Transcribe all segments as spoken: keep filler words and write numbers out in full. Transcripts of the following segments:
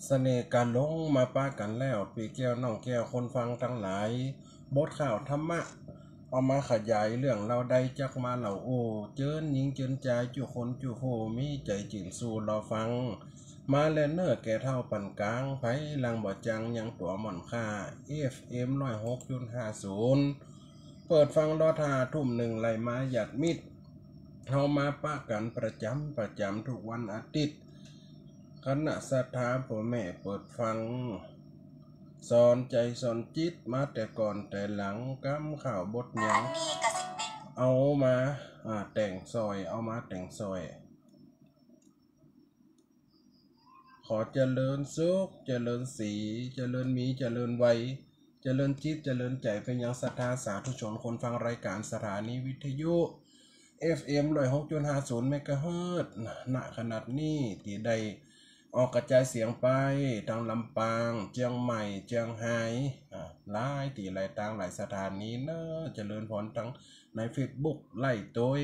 เสน่ห์กาหลงมาปะกั๋นแล้ว ปี้แก้วน้องแก้วคนฟังตังหลาย บทข่าวธรรมะ เอามาขยายเรื่องเล่าได้จักมาเล่าอู้ เจิญญิงเจิญจายจุคนจุผู้ มีใจ๋จื้นสู้รอฟัง มาแลเน่อแก่เฒ่าปานก๋าง ใผหลังบ่จังยังตั๋วหม่อนค่า เอฟเอ็ม ร้อยหกจุดห้าศูนย์ เปิดฟังรอดห้าทุ่มนึ่งไล่มาญาติมิตร เฮามาปะกั๋นประจ๋ำประจ๋ำทุกวันอาทิตย์ คณะศรัทธาป้อแม่เปิดฟัง สอนใจ๋สอนจิตมาแต่ก่อนแต่หลัง กำข่าวบทหยัง เอามา อ่า แต่งซ่อย เอามาแต่งซ่อย ขอเจริญสุข เจริญศรี เจริญมี เจริญวัย เจริญจิต เจริญใจ๋ ไปยังศรัทธาสาธุชนคนฟังรายก๋านสถานีวิทยุ เอฟเอ็ม ร้อยหกจุดห้าศูนย์ เมกะเฮิรตซ์ ณ ขณะนี้ตี้ได้ออกกระจายเสียงไปตังลำปาง เจียงใหม่ เจียงฮาย อ่า หลายตี้หลายตางหลายสถานีเน่อ เจริญพรตังในเฟซบุ๊กไลฟ์ตวย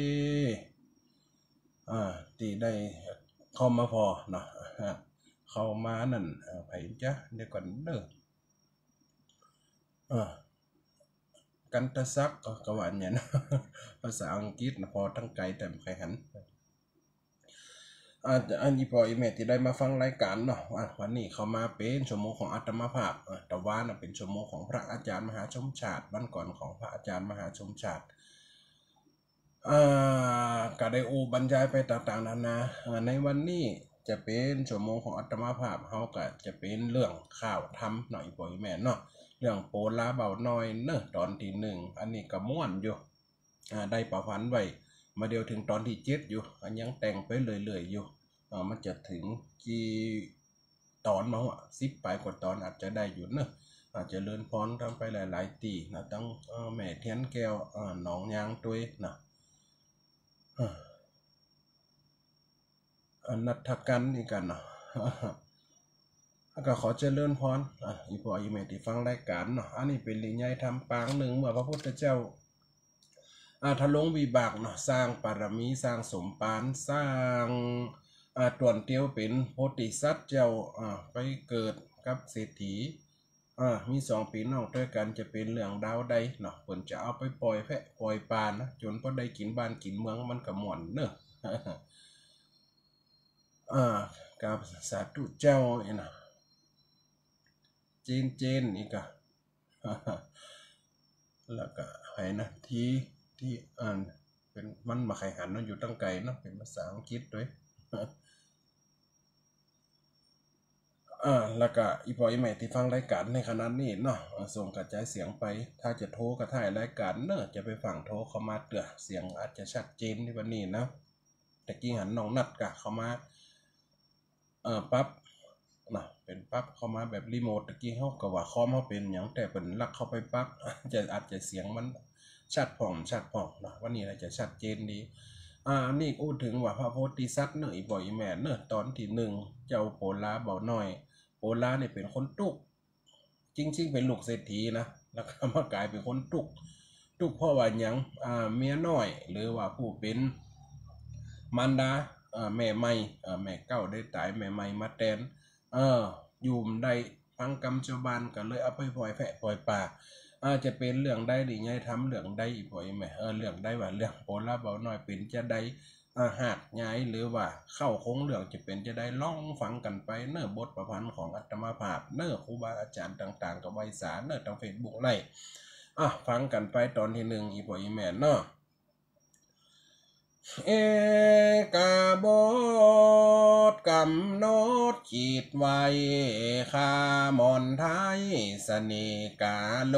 อ่า ตี้ได้เข้ามาผ่อเนาะ อ่า เข้ามานั่น อ่า ใผจ๊ะ เดี๋ยวก่อนเน่อ อ่า กันตะศักดิ์ ก็ ก็ว่าอันเนี้ยนะ ภาษาอังกฤษนะ ผ่อตังไก๋แต่บ่ใค่หัน อ่า อันนี้ป้ออีแม่ตี้ได้มาฟังรายก๋านเนาะ อ่า วันนี้เข้ามาเป๋นชั่วโมงของอาตมาภาพ อ่า ตะวานะเป๋นชั่วโมงของพระอาจ๋ารย์มหาชมชาติ วันก่อนของพระอาจ๋ารย์มหาชมชาติ อ่า ก็ได้อู้บรรยายไปต่างๆ นานา อ่า ในวันนี้จะเป๋นชั่วโมงของอาตมาภาพ เฮาก็จะเป๋นเรื่องข่าวธรรมเนาะ อีป้ออีแม่เนาะ เรื่องโปลาบ่าวน้อยเน่อ ต๋อนตี้นึ่ง อันนี้ก็ม่วนอยู่ อ่า ได้ประพันธ์ไว้ มาเดี่ยวเถิงต๋อนตี้เจ็ดอยู่ อันยังแต่งไปเรื่อยๆ อยู่ อ่า มันจะเถิงกี่ ต๋อนบ่ฮู้อะ สิบป๋ายกว่าต๋อนอาจจะได้อยู่เนาะ อาจจะเจริญพรตังไปหลายๆ ตี้นะ ตัง เอ่อ แม่เทียนแก้ว เอ่อ หนองยางตวยนะ เอ่อ อนัตถกันนี่กั๋นเนาะ แล้วก็ขอเจริญพร อ่ะ อีป้ออีแม่ตี้ฟังรายก๋านเนาะ อันนี้เป๋นหลีใหญ่ธรรมปางนึ่ง เมื่อพระพุทธเจ้า อ่า ทรงวิบากเนาะ สร้างปารมี สร้างสมภาร สร้าง อ่า ต๋วนเตียวเป๋นโพธิสัตว์เจ้า อ่า ไปเกิดกับเศรษฐี อ่า มีสองปี้น้องตวยกั๋น จะเป๋นเรื่องดาวใดเนาะ เปิ้นจะเอาไปป่อยแพะป่อยป๋านะ จ๋นพอได้กิ๋นบ้านกิ๋นเมือง มันก็ม่วนเนาะ อ่า กราบสาธุเจ้า อี้นะ เจนเจน นี่ก็ แล้วก็ใผนะ ที่ ที่ อ่า เป๋น มันบ่ใค่หันเนาะ อยู่ตังไก๋เนาะ เป๋นภาษาอังกฤษตวย อ่า แล้วก็อีป้ออีแม่ตี้ฟังรายก๋านในขณะนี้เนาะ อ่า ส่งกระจายเสียงไป ถ้าจะโทรก็ท้ายรายก๋านเนาะ จะไปฟั่งโทรเข้ามาเตื้อ เสียงอาจจะชัดเจนในวันนี้นะ ตะกี้หันน้องนัดก็เข้ามา เอ่อ ปรับเนาะ เป๋นปรับเข้ามาแบบรีโมท ตะกี้เฮาก็ว่าคอมเฮาเป๋นหยัง แต่เปิ้นลักเข้าไปปรับ จะ อาจจะเสียงมันชัดพ่อง ชัดพ่องเนาะ วันนี้น่าจะชัดเจนดี อ่า อันนี้อู้เถิงว่าพระโพธิสัตว์เนาะ อีป้ออีแม่เนาะ ต๋อนตี้นึ่ง เจ้าโปลาบ่าวน้อย โปลานี่เป๋นคนตุ๊ก จริงๆ เป๋นลูกเศรษฐีนะ แล้วก็มาก๋ายเป๋นคนตุ๊ก ตุ๊กเพราะว่าหยัง อ่า เมียน้อย หรือว่าผู้เป๋นมารดา เอ่อ แม่ใหม่ เอ่อ แม่เก่าได้ต๋าย แม่ใหม่มาแตน เออ อยู่บ่ได้ฟังกำจาวบ้าน ก็เลยเอาไปป่อยแพะป่อยป๋า อ่า จะเป๋นเรื่องใด หลีใหญ่ธรรมเรื่องใด อีป้ออีแม่ เออ เรื่องใดว่า เรื่องโปลาบ่าวน้อยเป๋นจาใด อ่า หากใหญ่หรือว่าเข้าโครงเรื่องจะเป๋นจาใด ลองฟังกั๋นไปเนาะ บทประพันธ์ของอาตมาภาพเนาะ ครูบาอาจ๋ารย์ต่างๆ ก็ไหว้สาเนาะ ตางเฟซบุ๊กไลฟ์ อ่ะ ฟังกั๋นไปต๋อนตี้นึ่ง อีป้ออีแม่เนาะ เอกาบทก๋ำหนดจิตไว้ ข้าม่อนไท้เสน่ห์กาหล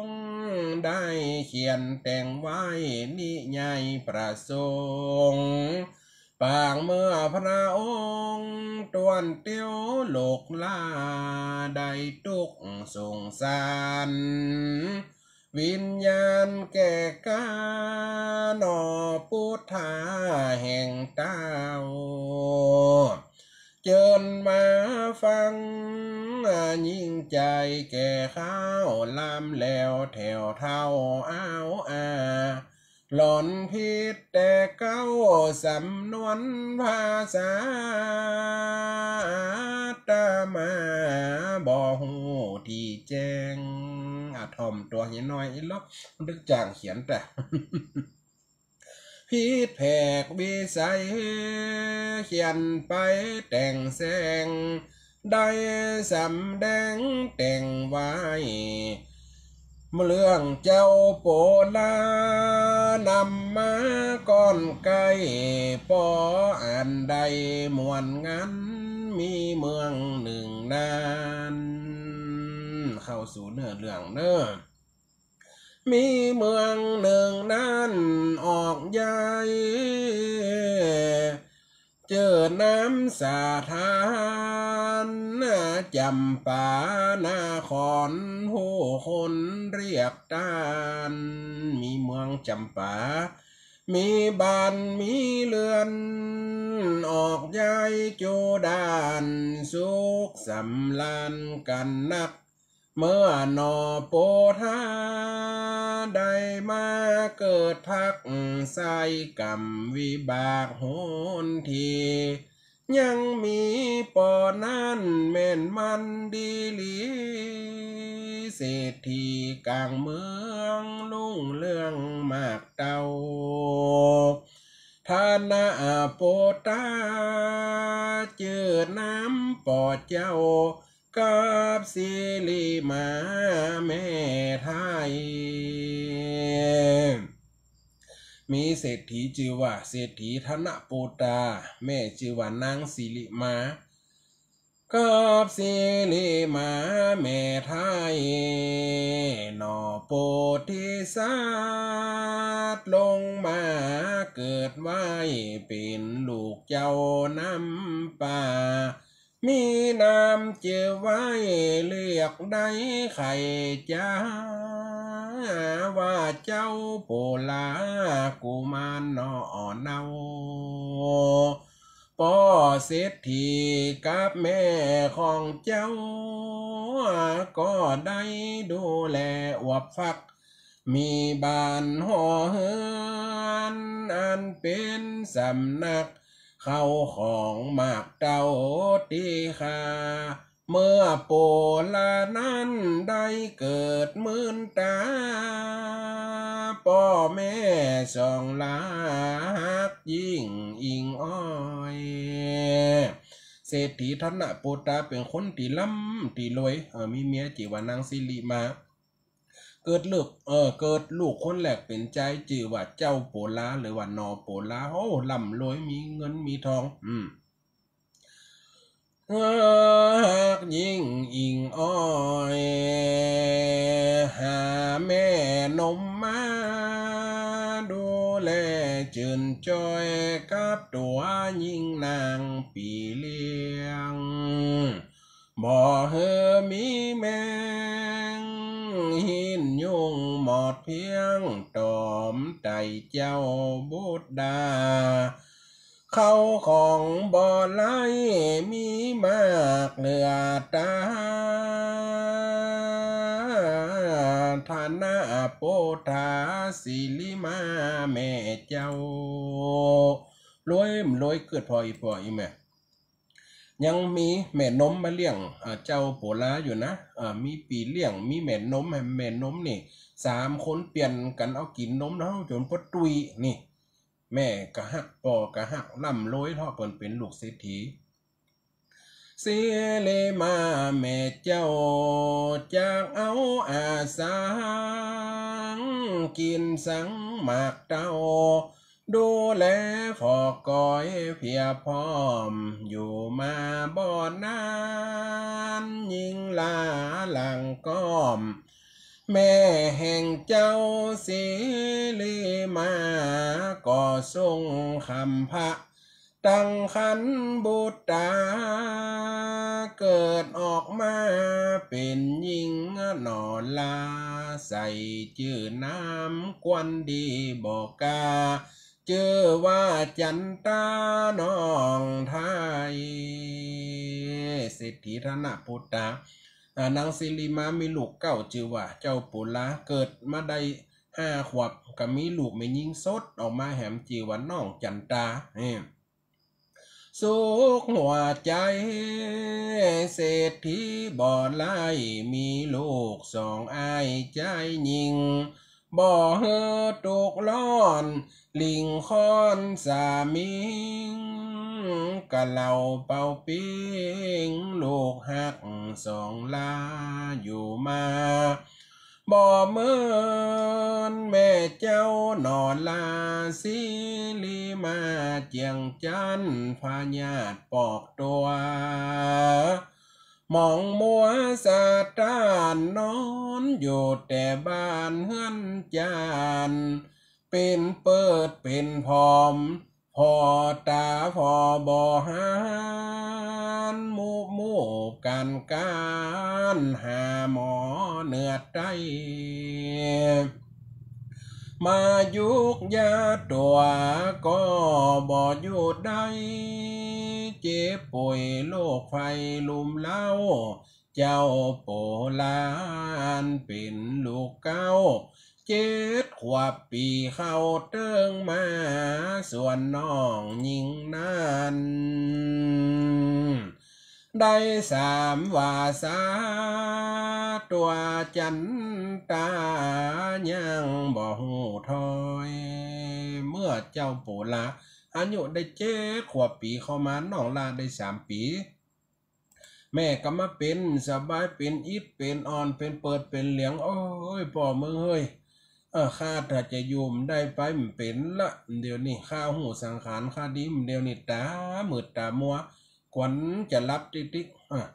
ง ได้เขียนแต่งไว้นิยายประสงค์ ปางเมื่อพระองค์ต๋วนเตียวโลกลา ได้ตุ๊กข์สงสาร วิญญาณแก่กล้าหนอ ปุทธาแห่งเต้า เจิญมาฟังยิ่งใจ๋ แก่ข้าวลามแล้วแถวเฒ่าอ้าวอา หล่อนผิดแต่เก๊าสำนวนภาษา อาตมาบ่ฮู้ตี้แจ้ง อ่ะ ถ่อมตั๋วเหียน้อยอีหลอก นึกจ้างเขียนแต่ ผิดแผกวิสัย เขียนไปแต่งแสง ได้สำแดงแต่งไว้ เรื่องเจ้าโปลา นำมาก่อนใก้ ปออันใดมวลงาน มีเมืองนึ่งนั้น เข้าสู่เนื้อเรื่องเน่อ มีเมืองนึ่งนั้นออกใหญ่ จื้อนามสถาน จ๋ำปานคร ผู้คนเรียกต้าน มีเมืองจ๋ำปา มีบ้านมีเฮือน ออกใหญ่จูด้าน สุขสำราญกันนัก เมื่อหน่อโปธา ได้มาเกิดพัก ใส้กรรมวิบากหนที ยังมีปอนั้นแม่นมันดีหลี เศรษฐีก๋างเมืองรุ่งเรืองมากเต้า ฐานะโปธา จื้อนามปอเจ้า กับสิริมาแม่ไท้ มีเศรษฐีจื้อว่าเศรษฐีฐานะโปธา แม่จื้อว่านางสิริมา กับสิริมาแม่ไท้ หน่อโปธิสัตว์ลงมาเกิดไว้ เป๋นลูกเจ้านำป่า มีนามจื้อไว้เรียกได้ใค่จ๊า ว่าเจ้าโปลากุมารหน่อเนา ปอเศรษฐีกับแม่ของเจ้า ก็ได้ดูแลอวบฟัก มีบ้านหอเฮือน อันเป๋นสำนัก เข้าของมากเต้าตี้ข้า เมื่อโปลานั้นได้เกิดมื่นต๋า ป้อแม่สองหลักยิ่งอิงอ้อย เศรษฐีฐานะโปธาเป๋นคนตี้ร่ำตี้รวย เออ มีเมียจื้อว่านางสิริมา เกิดลูก เออ เกิดลูกคนแรกเป๋นจายจื้อว่าเจ้าโปลา หรือว่าหน่อโปลา โอ้ ร่ำรวยมีเงินมีทอง อืม หากยิ่งอิงอ้อย หาแม่นมมา ดูแลจื่นจ้อยกับตั๋วยิ่งนางปี้เลี้ยง บ่หื้อมีแมง หินยุงหมอดเพี้ยง ต๋อมไต่เจ้าบุตรดา เข้าของบ่ไหลมีมากเหลือต๋า ฐานะโปธาสิริมาแม่เจ้า รวยบ่รวยเกิดผ่ออี่ป้ออี่แม่ ยังมีแม่นมมาเลี้ยง อ่า เจ้าโปลาอยู่นะ อ่า มีปี้เลี้ยง มีแม่นม แม่นมนี่ สามคนเปลี่ยนกั๋นเอากิ๋นนมเฮาจ๋นป้อตุ้ยนี่ แม่ก็ฮัก ป้อก็ฮัก ร่ำรวยเถาะ เปิ้นเป๋นลูกเศรษฐี สิริมาแม่เจ้า จักเอาอาสัง กิ๋นสังมากเต้า ดูแลฟอกอยเพียบพร้อม อยู่มาบ่นาน ยิ่งลาหลังก้อม แม่แห่งเจ้าสิริมา ก็ทรงคำพระ ตั้งครรภ์บุตรต๋า เกิดออกมาเป๋นหญิงหน่อลา ใส่จื้อนามกวนดีบ่กา จื้อว่าจันตาน้องไท้ เศรษฐีฐานะโปธา อ่า นางสิริมามีลูกเก๊าจื้อว่าเจ้าโปลา เกิดมาได้ ห้าขวบ ก็มีลูกแม่ญิงสดออกมาแหมจื้อว่าน้องจั๋นตา เอ้ สุขหัวใจ๋ เศรษฐีบ่ไร้ มีลูกสองอ้ายจายญิง บ่หื้อตุ๊กร้อน หลิ้งค้อนสามิง กะเหล่าเป่าปิ้ง ลูกฮักสองลาอยู่มา บ่เหมือนแม่เจ้าหน่อลา สิริมาเจียงจั๋น พญาติปอกตั๋ว หมองมัวสะต้าน นอนอยู่แต่บ้านเฮือนจาน เป๋นเปิดเป๋นผอม ผ่อต๋าผ่อบ่หัน มูบมูบก๋านก๋าน หาหมอเหนือใต้ มายุกยาตั๋วก็บ่อยู่ได้ เจ็บป่วยโรคภัยลุมเร้า เจ้าโปราณเป๋นลูกเก๊า เจ็ดขวบปี๋เข้าเติ๊งมา ส่วนน้องญิงนั้น ได้สามวาสา ตั๋วจั๋นตายังบ่ฮู้ถ้อย เมื่อเจ้าโปราณอายุได้เจ็ดขวบปี๋เข้ามา น้องลาได้สามปี๋ แม่ก็มาเป๋นสบาย เป๋นอิดเป๋นอ่อน เป๋นเปิดเป๋นเหลียง โอ๊ย ป้อเมืองเฮย เออ ข้าถ้าจะอยู่บ่ได้ไปบ่เป๋นละ เดี๋ยวนี้ข้าฮู้สังขารข้าดี เดี๋ยวนี้ต๋ามืดต๋ามัว กว่าจะหลับติ๊กๆ เออ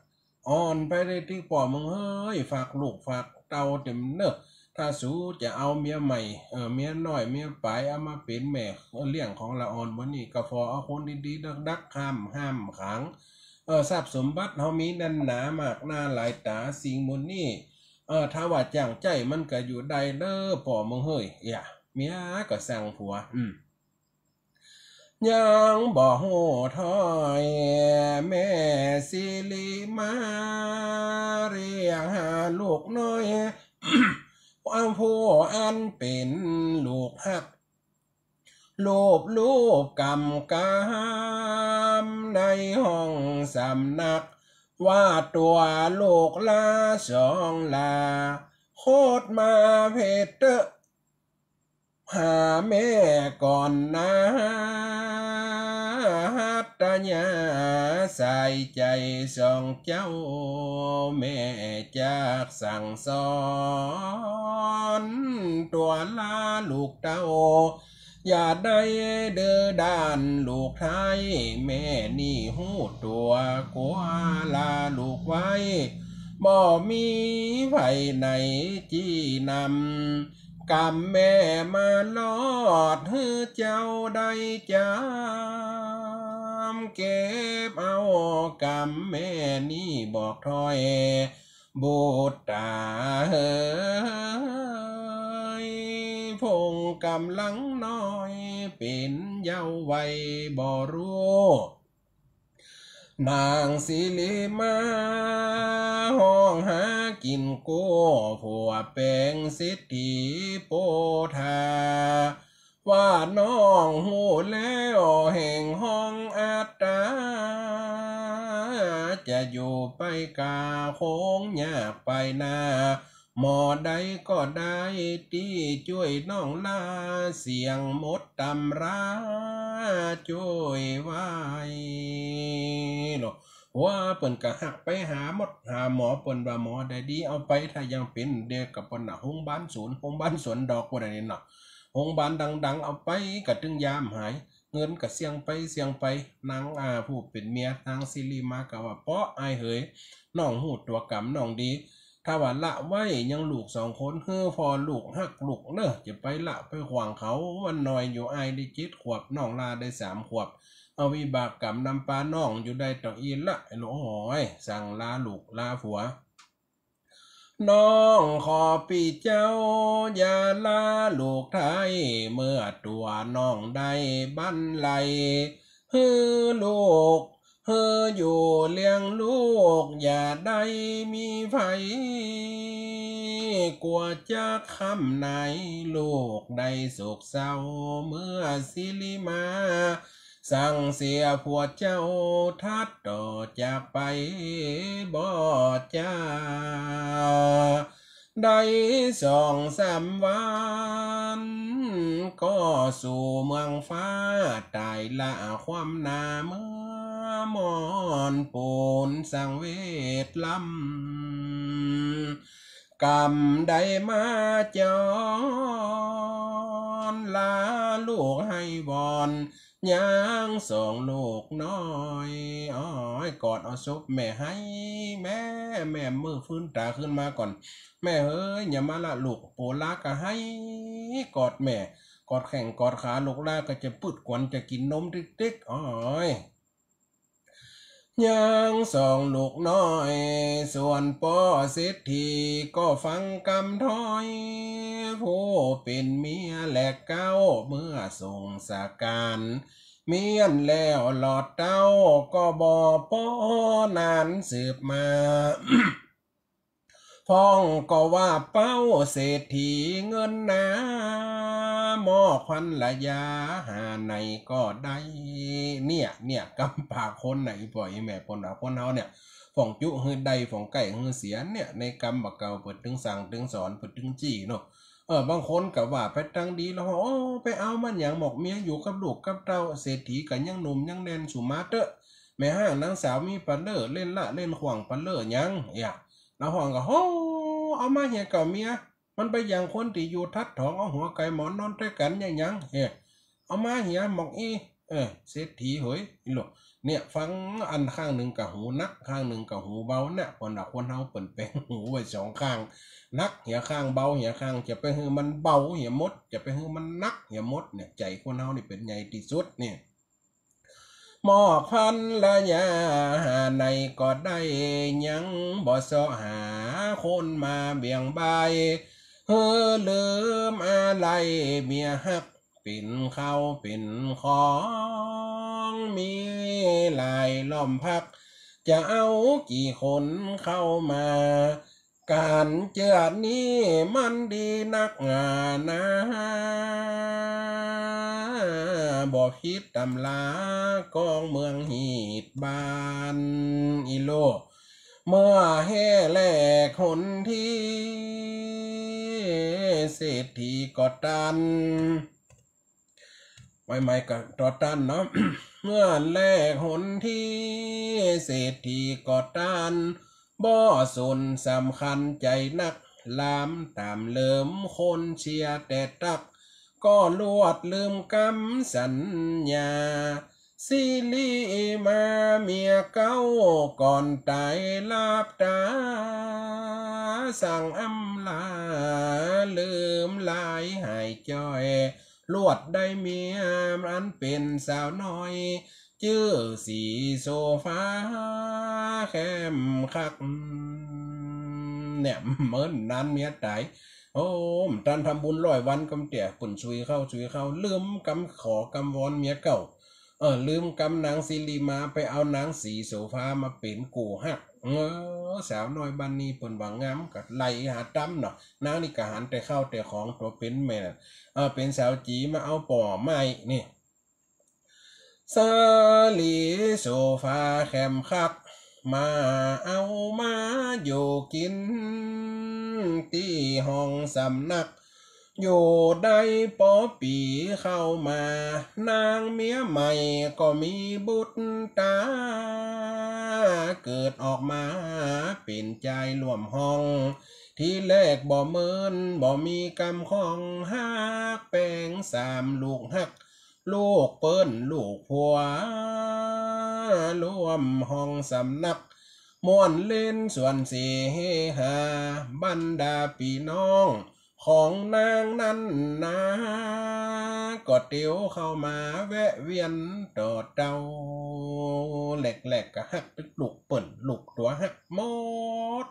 อ่อนไปได้ติ๊ก ป้อเมืองเฮย ฝากลูกฝากเต้าเต๊อะเน่อ ถ้าสูจะเอาเมียใหม่ เออ เมียน้อยเมียป๋าย เอามาเป๋นแม่ เออ เลี้ยงของละอ่อน บ่านี้ก็ผ่อเอาคนดีๆ ดักๆ ห้าม ห้ามขัง เออ ทรัพย์สมบัติเฮามีแน่นหนามากหน้าหลายต๋า สิ่งหมู่นี้ เออ ถ้าว่าจ้างใจ๊มันก็อยู่ได้เน่อ ป้อเมืองเฮย เอียะ เมียก็สั่งผัว อืม ยังบ่ฮู้ถ้อย แม่สิริมาเรียกหาลูกน้อย ผู้อันเป๋นลูกฮัก ลูบลูบกำกำในห้องสำนัก ว่าตั๋วลูกลาสองลา โคตรมาเผยเต๊อะ หาแม่ก่อนนา หัตถยาสายใจ๋สองเจ้า แม่จักสั่งสอน ตั๋วลาลูกเต้า อย่าได้ดื้อด้านลูกไท้ แม่นี่ฮู้ตั๋ว กั๋วลาลูกไว้ บ่มีใผไหนจี้นำ กำแม่มาลอดหื้อเจ้าได้จ๋ำ เก็บเอากำแม่นี้บอกถ้อย บุตรต๋าเฮย พงกำลังน้อย เป๋นเยาว์วัยบ่ฮู้ นางสิริมา ฮ้องหากิ๋นกู้ ผัวแป๋งเศรษฐีโปธา ว่าน้องฮู้แล้วแห่งฮ้องอัตตา จะอยู่ไปกาคงยากไปนา หมอใดก็ได้ตี้จ้วยน้องลา เสี้ยงหมดตำราจ้วยไว้เนาะ ว่าเปิ้นก็ฮักไปหาหมอ หาหมอ เปิ้นว่าหมอใดดีเอาไป ถ้ายังเป๋นเดียวกับเปิ้นน่ะ โฮงบาลศูนย์ โฮงบาลสวนดอก ว่าได้นี่เนาะ โฮงบาลดังๆ เอาไปก็ตึงยามหาย เงินก็เสี้ยงไปเสี้ยงไป นาง อ่า ผู้เป๋นเมีย นางสิริมาก็ว่า เปาะอ้ายเหย น้องฮู้ตั๋วกำน้องดี ถ้าว่าละไว้ยังลูกสองคน หื้อผ่อลูกฮักลูกเน่อ จะไปละไปขวางเขา วันน้อยอยู่อ้ายได้เจ็ดขวบ น้องลาได้สามขวบ เอาวิบากกำนำปาน้องอยู่ได้เต้าอี้ละ ไอ้ลูกเอ้ย สั่งลาลูกลาผัว น้องขอปี้เจ้าอย่าลาลูกไท้ เมื่อตั๋วน้องได้บันไล หื้อลูก หื้ออยู่เลี้ยงลูกอย่าได้มีภัย กั๋วจักค่ำในลูกได้โศกเศร้า เมื่อสิริมาสั่งเสียผัวเจ้า ทัดต่อจากไปบ่จ๋า ได้สองสามวัน ก็สู่เมืองฟ้า ต๋ายละความหน้าเมื่อมอนปูนสังเวชลำ กำได้มาจร ลาลูกให้วอน ยังสองลูกน้อย โอ้ย กอดเอาศพแม่ไห้ แม่ แม่ มื้อฟื้นต๋าขึ้นมาก่อน แม่เอ๋ย อย่ามาละลูก โปลาก็ไห้ กอดแม่ กอดแข้งกอดขาลูก ลาก็จะปืดกวัน จะกิ๋นนมติ๊กๆ โอ้ย ยังสองลูกน้อย ส่วนป้อเศรษฐีก็ฟังกำถ้อย ผู้เป๋นเมียแลเก๊า เมื่อส่งสการ เมี้ยนแล้วหลอดเต้า ก็บ่ป้อนานสืบมา พ่องก็ว่าเป๊าเศรษฐีเงินหนา มอบภรรยาหาไหนก็ได้ เนี่ย เนี่ย กำปากคนไหนปล่อยแม่ คนว่าคนเฮาเนี่ย ฝ่องจุหื้อได้ ฝ่องใก้หื้อเสีย เนี่ย ในกำบ่าเก่าเปิ้นตึงสั่งตึงสอน เปิ้นตึงจี้เนาะ เออ บางคนก็ว่าไปตังดีแล้ว โอ้ ไปเอามันหยังหมอก เมียอยู่กับลูกกับเต้า เศรษฐีก็ยังหนุ่มยังแน่น สูมาเต๊อะ แม่ฮ้างนางสาวมีปะเล่อ เล่นละเล่นขว้างปะเล่อหยัง เอีย ละห้องก็ โฮ้ เอามาเหียเก่าเมีย มันไปหยั่งคนตี้อยู่ทัดถอง เอาหัวไก่หมอนนอนตวยกั๋นหยังหยัง เฮ้ เอามาเหียหมอกอี้ เออ เศรษฐีเหย อีหลู เนี่ย ฟังอันข้างนึ่งก็หูหนัก ข้างนึ่งก็หูเบา เนี่ย คนละคนเฮาเปิ้นแป๋งหูไว้สองข้าง หนักเหียข้าง เบาเหียข้าง จะไปหื้อมันเบาเหียหมด จะไปหื้อมันหนักเหียหมด เนี่ย ใจ๋คนเฮานี่เป๋นใหญ่ตี้สุด เนี่ย มอบภรรยาหาไหนก็ได้ ยังบ่เซาะหาคนมาเบี่ยงบาย หื้อลืมอาลัยเมียฮัก เป๋นข้าวเป๋นของ มีหลายล้อมพัก จะเอากี่คนเข้ามา ก๋านเจื้อนี้มันดีนักหนา บ่ผิดต๋ำรากองเมืองฮีตบ้าน อีหลู เมื่อแฮ่แลกหนที เศรษฐีก็ตัน ใหม่ๆ ก็ต่อตันเนาะ เมื่อแลกหนที เศรษฐีก็ตัน บ่สนสำคัญใจ๋นัก ลามต๋ามเหลิมคนเชียร์แต่ตั๊ก ก็ลวดลืมกำสัญญา สิริมาเมียเก๊าก่อนต๋ายหลับต๋า สั่งอำลาลืมลายหายจ้อย ลวดได้เมียอันเป๋นสาวน้อย จื้อสีโสภาแคมคัก เนี่ย เมินนานเมียต๋าย โอ้ บ่ตันทำบุญร้อยวันกำเตี้ย เปิ้นสุยเข้าสุยเข้า ลืมกำขอกำวอนเมียเก่า เออ ลืมกำนางสิริมา ไปเอานางสีโสภามาเป๋นกู่ฮัก เออ สาวน้อยบ้านนี้เปิ้นว่างาม ก็ไล่หาต๋ำเนาะ นางนี่ก็หันแต่ข้าวแต่ของ ตั๋วเป๋นแม่ เออ เป๋นสาวจี๋มาเอาป้อไม้นี่ สาลีโสภาแคมคัก มาเอามาอยู่กิ๋น ตี้ห้องสำนัก อยู่ได้ปอปี๋เข้ามา นางเมียใหม่ก็มีบุตรต๋า เกิดออกมาเป๋นจายร่วมห้อง ทีแรกบ่เมินบ่มีกำข้อง ฮักแป๋งสามลูกฮัก ลูกเปิ้นลูกผัว ร่วมห้องสำนัก ม่วนเล่นสวนเสเฮฮา บรรดาปี้น้องของนางนั้นนา ก็เตียวเข้ามาแวะเวียนต่อเต้า แรกๆ ก็ฮักตึกลูกเปิ้น ลูกตั๋วฮักหมด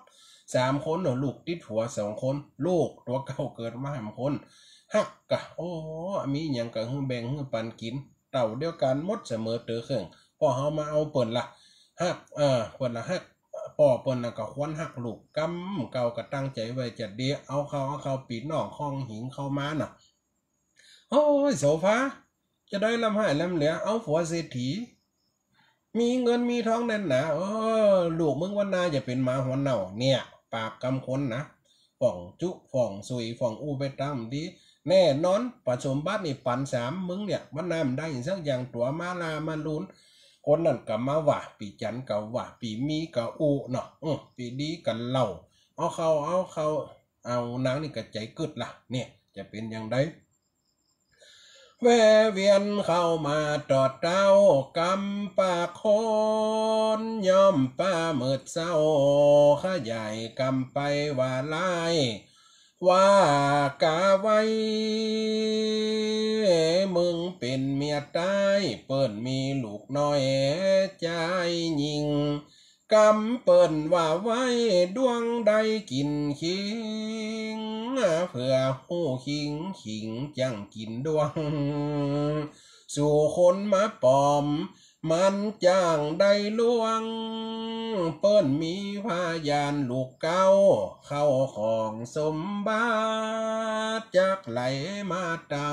สามคนเนาะ ลูกติดหัวสองคน ลูกตั๋วเก่าเกิดมาห้าคน ฮักกะ โอ้ มีหยังกะหื้อแบ่งหื้อปันกิ๋น เต้าเดียวกั๋นหมดเสมอเต๋อเคิง ป้อเฮามาเอาเปิ้นละ ฮัก เออ เปิ้นละฮักป้อเปิ้นน่ะก็ควรฮักลูก กำเก่าก็ตั้งใจ๋ไว้จะดี เอาเข้า เอาเข้าปี้น้องข้องหิงเข้ามาน่ะ โอ้ย โสภา จะได้ร่ำไห้ร่ำเหลือ เอาผัวเศรษฐี มีเงินมีทองแน่นหนา เออ ลูกมึงวันหน้าจะเป๋นหมาหัวเน่า เนี่ย ปากกำคนนะ ฝ่องจุ ฝ่องสุย ฝ่องอู้ไปต๋ามดี แน่นอน ป้อสมบัตินี่ปันสาม มึงเนี่ย วันหน้าบ่ได้สักอย่าง ตั๋วม้าลามาลูน คนนั้นก็มาว่า ปี้จั๋นก็ว่า ปี้มีก็อู้เนาะ เออ ปี้ดีก็เล่า เอาเข้า เอาเข้า เอานางนี่ก็ใจ๋กึ๊ดละ เนี่ย จะเป๋นอย่างใด แวะเวียนเข้ามาตอดเต๊า กำปากคน ย่อมปามืดเซ้า ขยายกำไปว่าหลาย ว่ากาไว้ มึงเป๋นเมียใต้ เปิ้นมีลูกน้อยจายญิง กำเปิ้นว่าไว้ดวงได้กิ๋นขิง เผื่อฮู้ขิง ขิงจั้งกิ๋นดวง สู่คนมาป๋อม มันจั้งได้ล่วง เปิ้นมีพยานลูกเก๊า เข้าของสมบัติจักไหลมาเต้า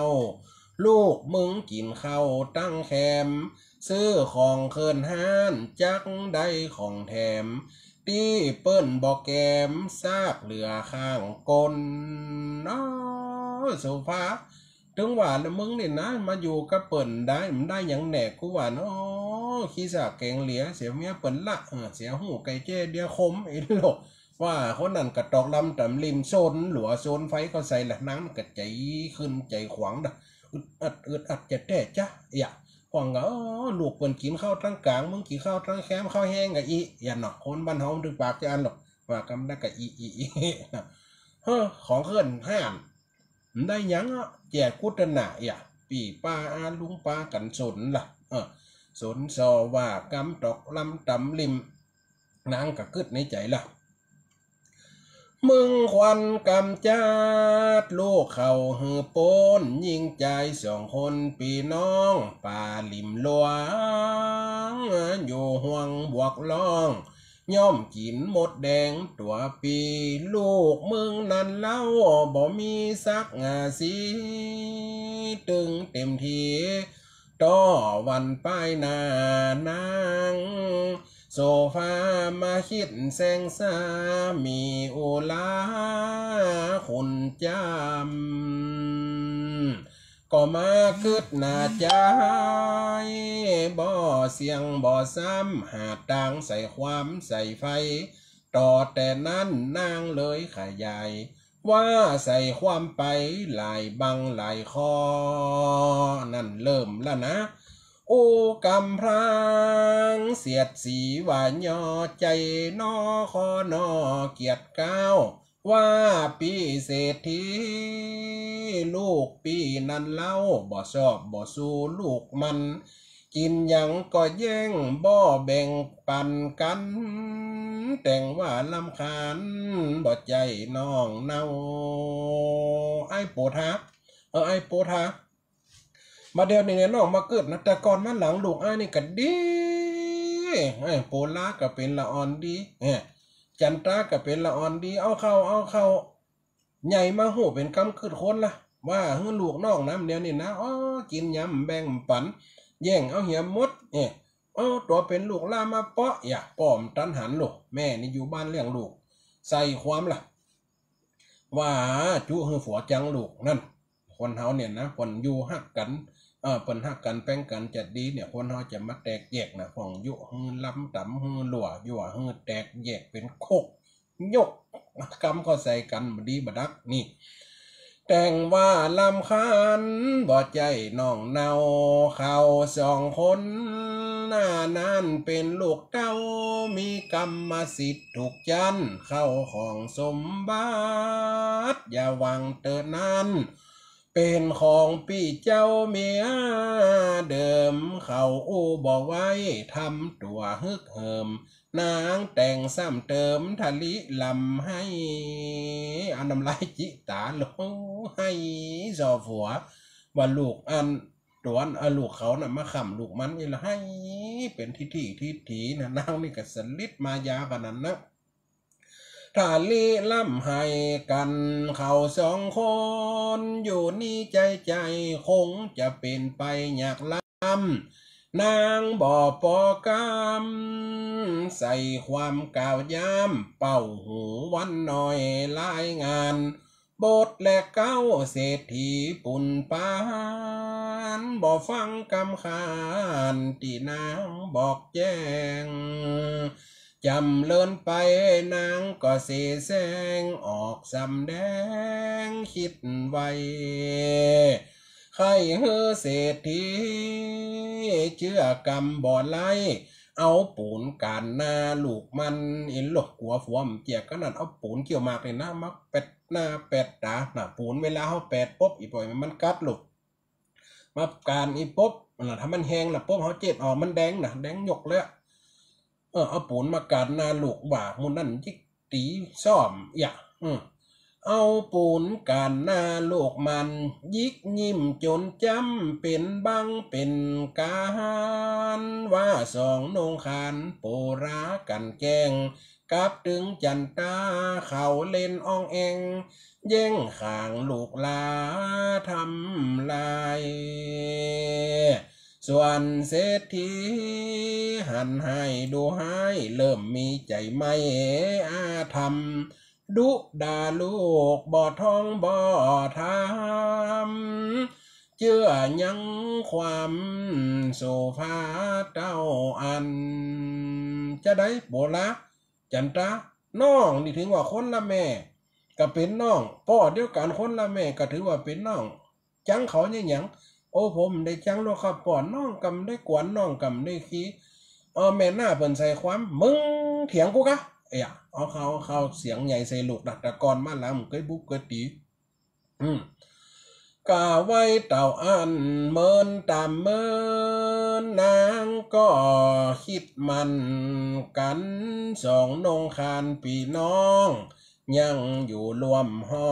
ลูกมึงกิ๋นข้าวตังแคม ซื้อของเคิ่นฮ้านจักได้ของแถม ตี้เปิ้นบ่แกมซากเหลือข้างก้น อ้อ โสภา เถิงว่าละมึงนี่นะ มาอยู่กับเปิ้นได้ บ่ได้หยังแน่ กูว่าเนาะ ขี้สากแกงเหลีย เสียเมียเปิ้นละ เออ เสียฮู้ไก่แจ้เดียคม ไอ้โลก ว่าคนนั้นก็ตอกลำต๋ำลิ่ม โซนหลัวโซนไฟเข้าใส่ละ นางก็ใจ๋ขึ้นใจ๋ขวางดะ อึดอัด อึดอัดจะแต๊จ๊ะ เอียะ พ่องก็ เออ ลูกเปิ้นกิ๋นข้าวตังก๋าง มึงกิ๋นข้าวตังแคม ข้าวแห้งก็อี้ เอียะเนาะ คนบ้านเฮามันตึงปากจะอันหรอก ว่ากำได้ก็อี้ อี้ อี้ เฮ้อ ของเคิ่นฮ้าน บ่ได้หยังอะ แจกกุตนา เอียะ ปี้ป้าอาลุงปากั๋นสนละ เออ สนส่อว่ากำตอกลำต๋ำลิ่ม นางก็กึ๊ดในใจ๋ละ มึงควรกำจัดลูกเขาหื้อป๊น ยิ่งจายสองคนปี้น้อง ป่าลิ่มหลวง อยู่ฮ่วงบวกล่อง ย่อมกิ๋นมดแดงตั๋วปี้ ลูกมึงนั้นเล่าบ่มีสักสี ตึงเต๋มที ต่อวันป้ายหน้านาง โสภามาคิดแสงสามีอุราคุณจำ ก็มากึ๊ดหน้าใจ๋ บ่เสี่ยงบ่ซ้ำ หาตางใส่ความใส่ไฟ ต่อแต่นั้นนางเลยขยาย ว่าใส่ความไปหลายบั้งหลายข้อ นั่นเริ่มละนะ อู้กำพร้างเสียดสีว่าย่อ ใจ๋นอคอนอเกียรติเกล้า ว่าปี้เศรษฐี ลูกปี้นั้นเล่าบ่ชอบบ่สู้ลูกมัน กิ๋นหยังก็แย่ง บ่แบ่งปั๋นกั๋น แต่งว่ารำคาญ บ่ใจ้น้องเนา ไอ้โปธา เออ ไอ้โปธา บ่าเดี่ยวนี้เนี่ยน้องมากึ๊ดนะ แต่ก่อนมาหลังลูกอ้ายนี่ก็ดี ไอ้โปลาก็เป๋นละอ่อนดี เอ้อ จันตาก็เป๋นละอ่อนดี เอาเข้า เอาเข้า ใหญ่มาฮู้เป๋นกำกึ๊ดคนละ ว่าหื้อลูกน้องนำเดี่ยวนี้นะ อ้อ กิ๋นหยังบ่แบ่งปั๋น แย่งเอาเหียหมด เอ้อ เอาตั๋วเป๋นลูกหล้ามาเปาะ อย่าป้อมตันหันลูก แม่นี่อยู่บ้านเลี้ยงลูก ใส่ความละ ว่าจุหื้อผัวจังลูก นั่น คนเฮาเนี่ยนะ เปิ้นอยู่ฮักกั๋น เออ เปิ้นฮักกั๋นแป้งกั๋นจะดีเนี่ย คนเฮาจะมาแตกแยกนะ พ่องยุหื้อล้ำต๋ำหื้อหลั่ว ยั่วหื้อแตกแยกเป๋นคก ยกกำเข้าใส่กั๋น บ่ดีบ่ดัก นี่ แต่งว่ารำคาญ บ่ใจ้น้องเนา เขาสองคนหน้านั้นเป๋นลูกเต้า มีกรรมสิทธิ์ถูกจั้น เข้าของสมบัติ อย่าหวังเต๊อะนั้น เป๋นของปี้เจ้าเมียเดิม เขาอู้บ่ไหว ทำตั๋วฮึกเหิม นางแต่งซ้ำเติมทะลิลำไห้ เอาน้ำลายจิต๋าลงไห้ส่อผัว ว่าลูกอัน หลวน เออ ลูกเขาน่ะมาค้ำลูกมัน อี่ละ ไห้เป๋นทิฐิทิฐินะ นางนี่ก็สลิดมายาขนาดนั้น ถ้าลี้ร่ำไห้กั๋น เขาสองคนอยู่นี้ ใจ๋ใจ๋คงจะเป๋นไปยากล้ำ นางบ่ปอกำ ใส่ความกล่าวย้ำ เป่าหูวันน้อยรายงาน บทแลเก้า เศรษฐีปุณปาน บ่ฟังกำขานตี้นางบอกแจ้ง จ๋ำเริญไปนางก็เสแสร้ง ออกสำแดงกึ๊ดไว ใค่หื้อเศรษฐีเจื้อกำบ่ไร้ เอาปู๋นก๋านหน้าลูกมัน อี่ละ กั๋วผัวบ่เจียก ก็นั่น เอาปู๋นเกี้ยวหมากนี่นะ มาแป๋ดหน้าแป๋ดต๋า น่ะ ปู๋นเวลาเฮาแป๋ดปุ๊บ อี่ป่อยมันกัดลูก มาก๋านอี่ปุ๊บ น่ะ ถ้ามันแห้งละปุ๊บ เฮาเจ็ดออก มันแดงน่ะ แดงหยกเลยอะ เออ เอาปู๋นมาก๋านหน้าลูกว่า หมู่นั้นจิก ตี๋ซ่อม อย่า อืม เอาปู๋นก๋านหน้าลูกมัน หยิกยิ้มจ๋นจ๋ำ เป๋นบังเป๋นก๋าน ว่าสองนงคาน โปรากั๋นแกล้ง กับตึงจั๋นตา เขาเล่นอ่องแอ่ง แย่งข้างลูกหลาทำลาย ส่วนเศรษฐีหันไห้ดูฮ้าย เริ่มมีใจ๋ไม่อาธรรม ดุด่าลูกบ่ท้องบ่ถาม เจื้อยังความโสภาเต้าอั้น จาใดโปรา จั๋นตา น้องนี่ถือว่าคนละแม่ ก็เป๋นน้อง ป้อเดียวกั๋นคนละแม่ ก็ถือว่าเป๋นน้อง จั้งเขาเนี่ยหยัง โอ้ ผมบ่ได้จั้งลวกครับป้อ น้องก็บ่ได้กวน น้องก็บ่ได้ขี้ เออ แม่หน้าเปิ้นใส่ความ มึงเถียงกูกา เอ้ย เอาเข้า เข้าเสียงใหญ่ใส่ลูกนะ แต่ก่อนมาหลังบ่เกยบุบเกยตี๋ อืม ก็ไว้เต้าอั้นเมินต๋ามเมิน นางก็กึ๊ดมันกั๋น สองนงคานปี้น้อง ยังอยู่ร่วมหอ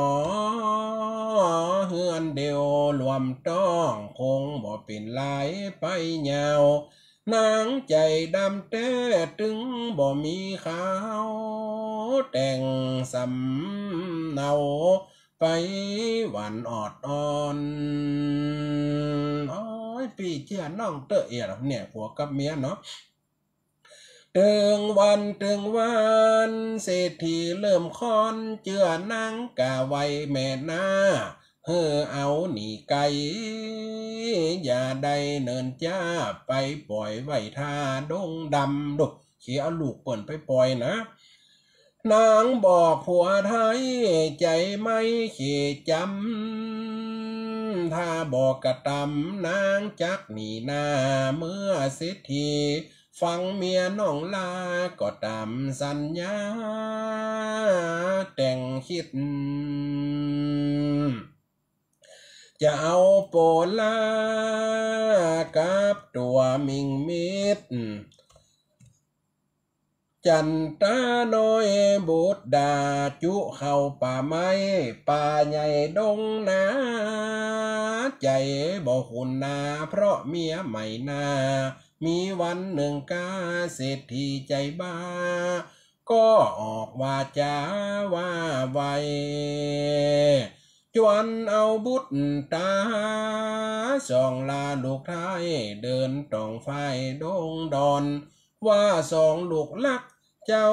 เฮือนเดียว ร่วมต้องคงบ่เป๋นหลายไปยาว นางใจ๋ดำแต๊ตึงบ่มีขาว แต่งสำเนา ไปหวานออดอ่อน โอ๊ย ปี้เจื้อน้องเต๊อะ เอียเนี่ย ผัวกับเมียเนาะ เถิงวันเถิงวัน เศรษฐีเริ่มค้อน เจื้อนางกาไว้แม่หน้า หื้อเอาหนีไก๋ อย่าได้เนินจ้า ไปป่อยไว้ท่าดงดำ ดู เขียเอาลูกเปิ้นไปป่อยนะ นางบอกผัวไท้ ใจ๋ไม่เขจ๋ำ ถ้าบ่กระตำ นางจักหนีหน้า เมื่อเศรษฐีฟังเมียน้องลา ก็ต๋ามสัญญา แต่งกึ๊ด จะเอาโปรากับตั๋วมิ่งมิตร จั๋นตาน้อยบุตรดา จุเข้าป่าไม้ป่าใหญ่ดงนา ใจ๋บ่คุ้นหน้า เพราะเมียใหม่นา มีวันนึ่งกา เศรษฐีใจ๋บ้า ก็ออกวาจ๋าว่าไว้ จวนเอาบุตรต๋า สองลาลูกไท้ เดินต่องฝ่ายดงดอน ว่าสองลูกฮัก เจ้า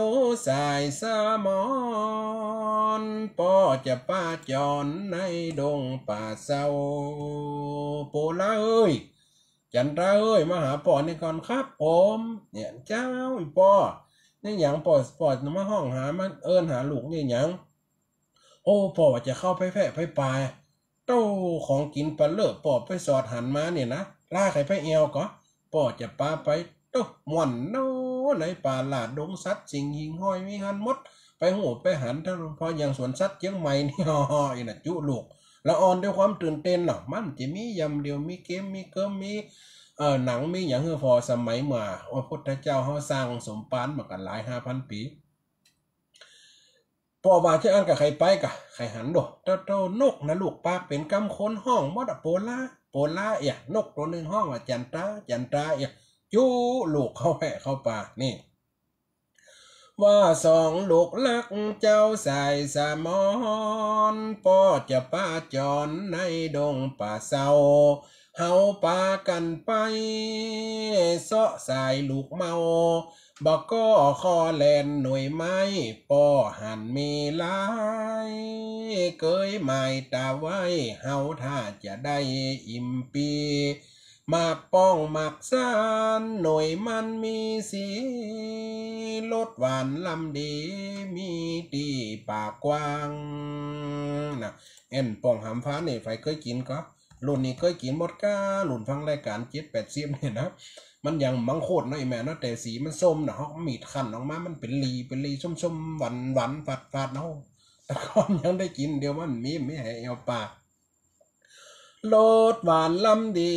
สายสมร ป้อจะปาจ๋อนในดงป่าเซา โปราเอ้ย จั๋นตาเอ้ย มาหาป้อนี่ก่อนครับผม เนี่ย เจ้า อี่ป้อ นี่หยังป้อ ป้อมาฮ้องหา มาเอิ้นหาลูกนี่หยัง โอ้ ป้อว่าจะเข้าไปแพะไปป่า เต้า ของกิ๋นปะเล่อ ป้อไปสอดหันมาเนี่ยนะ ลาใค่ไปแอ่วก่อ ป้อจะปาไป เต้า ม่วนเนาะ ในป่าลาดดงสัตว์ สิ่งหิ่งห้อยมีหั้นหมด ไปฮู้ไปหัน เต้า พออย่างสวนสัตว์เจียงใหม่นี่ ฮ่อๆ อี่น่ะ จุลูกละอ่อนด้วยความตื่นเต้นเนาะ มันจะมียำเดียว มีเกม มีเกิม มี เอ่อ หนัง มีหยังหื้อผ่อสมัยเมื่อ พระพุทธเจ้าเฮาสร้างสมปานมากั๋นหลายห้าพันปี๋ ป้อว่าจะอั้นก็ใค่ไปก็ใค่หันดู เต้า เต้านกนะลูก ปากเป๋นกำคนฮ้องหมดอะ โปล่า โปล่าเอีย นกตั๋วนึ่งฮ้องว่า จันตา จันตาเอีย จุลูกเข้าแพะเข้าป่า นี่ ว่าสองลูกฮักเจ้าสายสมร ป้อจะปาจ๋อนในดงป่าเซา เฮาปากั๋นไปเซาะสายลูกเมา บ่ก็คอแหลนหน่วยไม้ ป้อหันมีหลาย เกยหมายต๋าไว้ เฮาถ้าจะได้อิ่มปี หมากป้องหมากซาน หน่วยมันมีสี รสหวานล้ำดี มีตี้ป่ากว้าง นะ แอ่นป้องหำฟ้านี่ ใผเกยกิ๋นก็ รุ่นนี้เกยกิ๋นหมดก้า รุ่นฟังรายก๋านเจ็ดแปดสิบนี่นะ มันยังมังคุดเนาะ อีแม่เนาะ แต่สีมันส้มนะ ฮอกมีดคั่นออกมา มันเป๋นหลี เป๋นหลีส้มๆ หวานๆ ฝาดๆ เนาะ แต่ก่อนยังได้กิ๋น เดี๋ยวมันมี มีแหววปาก รสหวานล้ำดี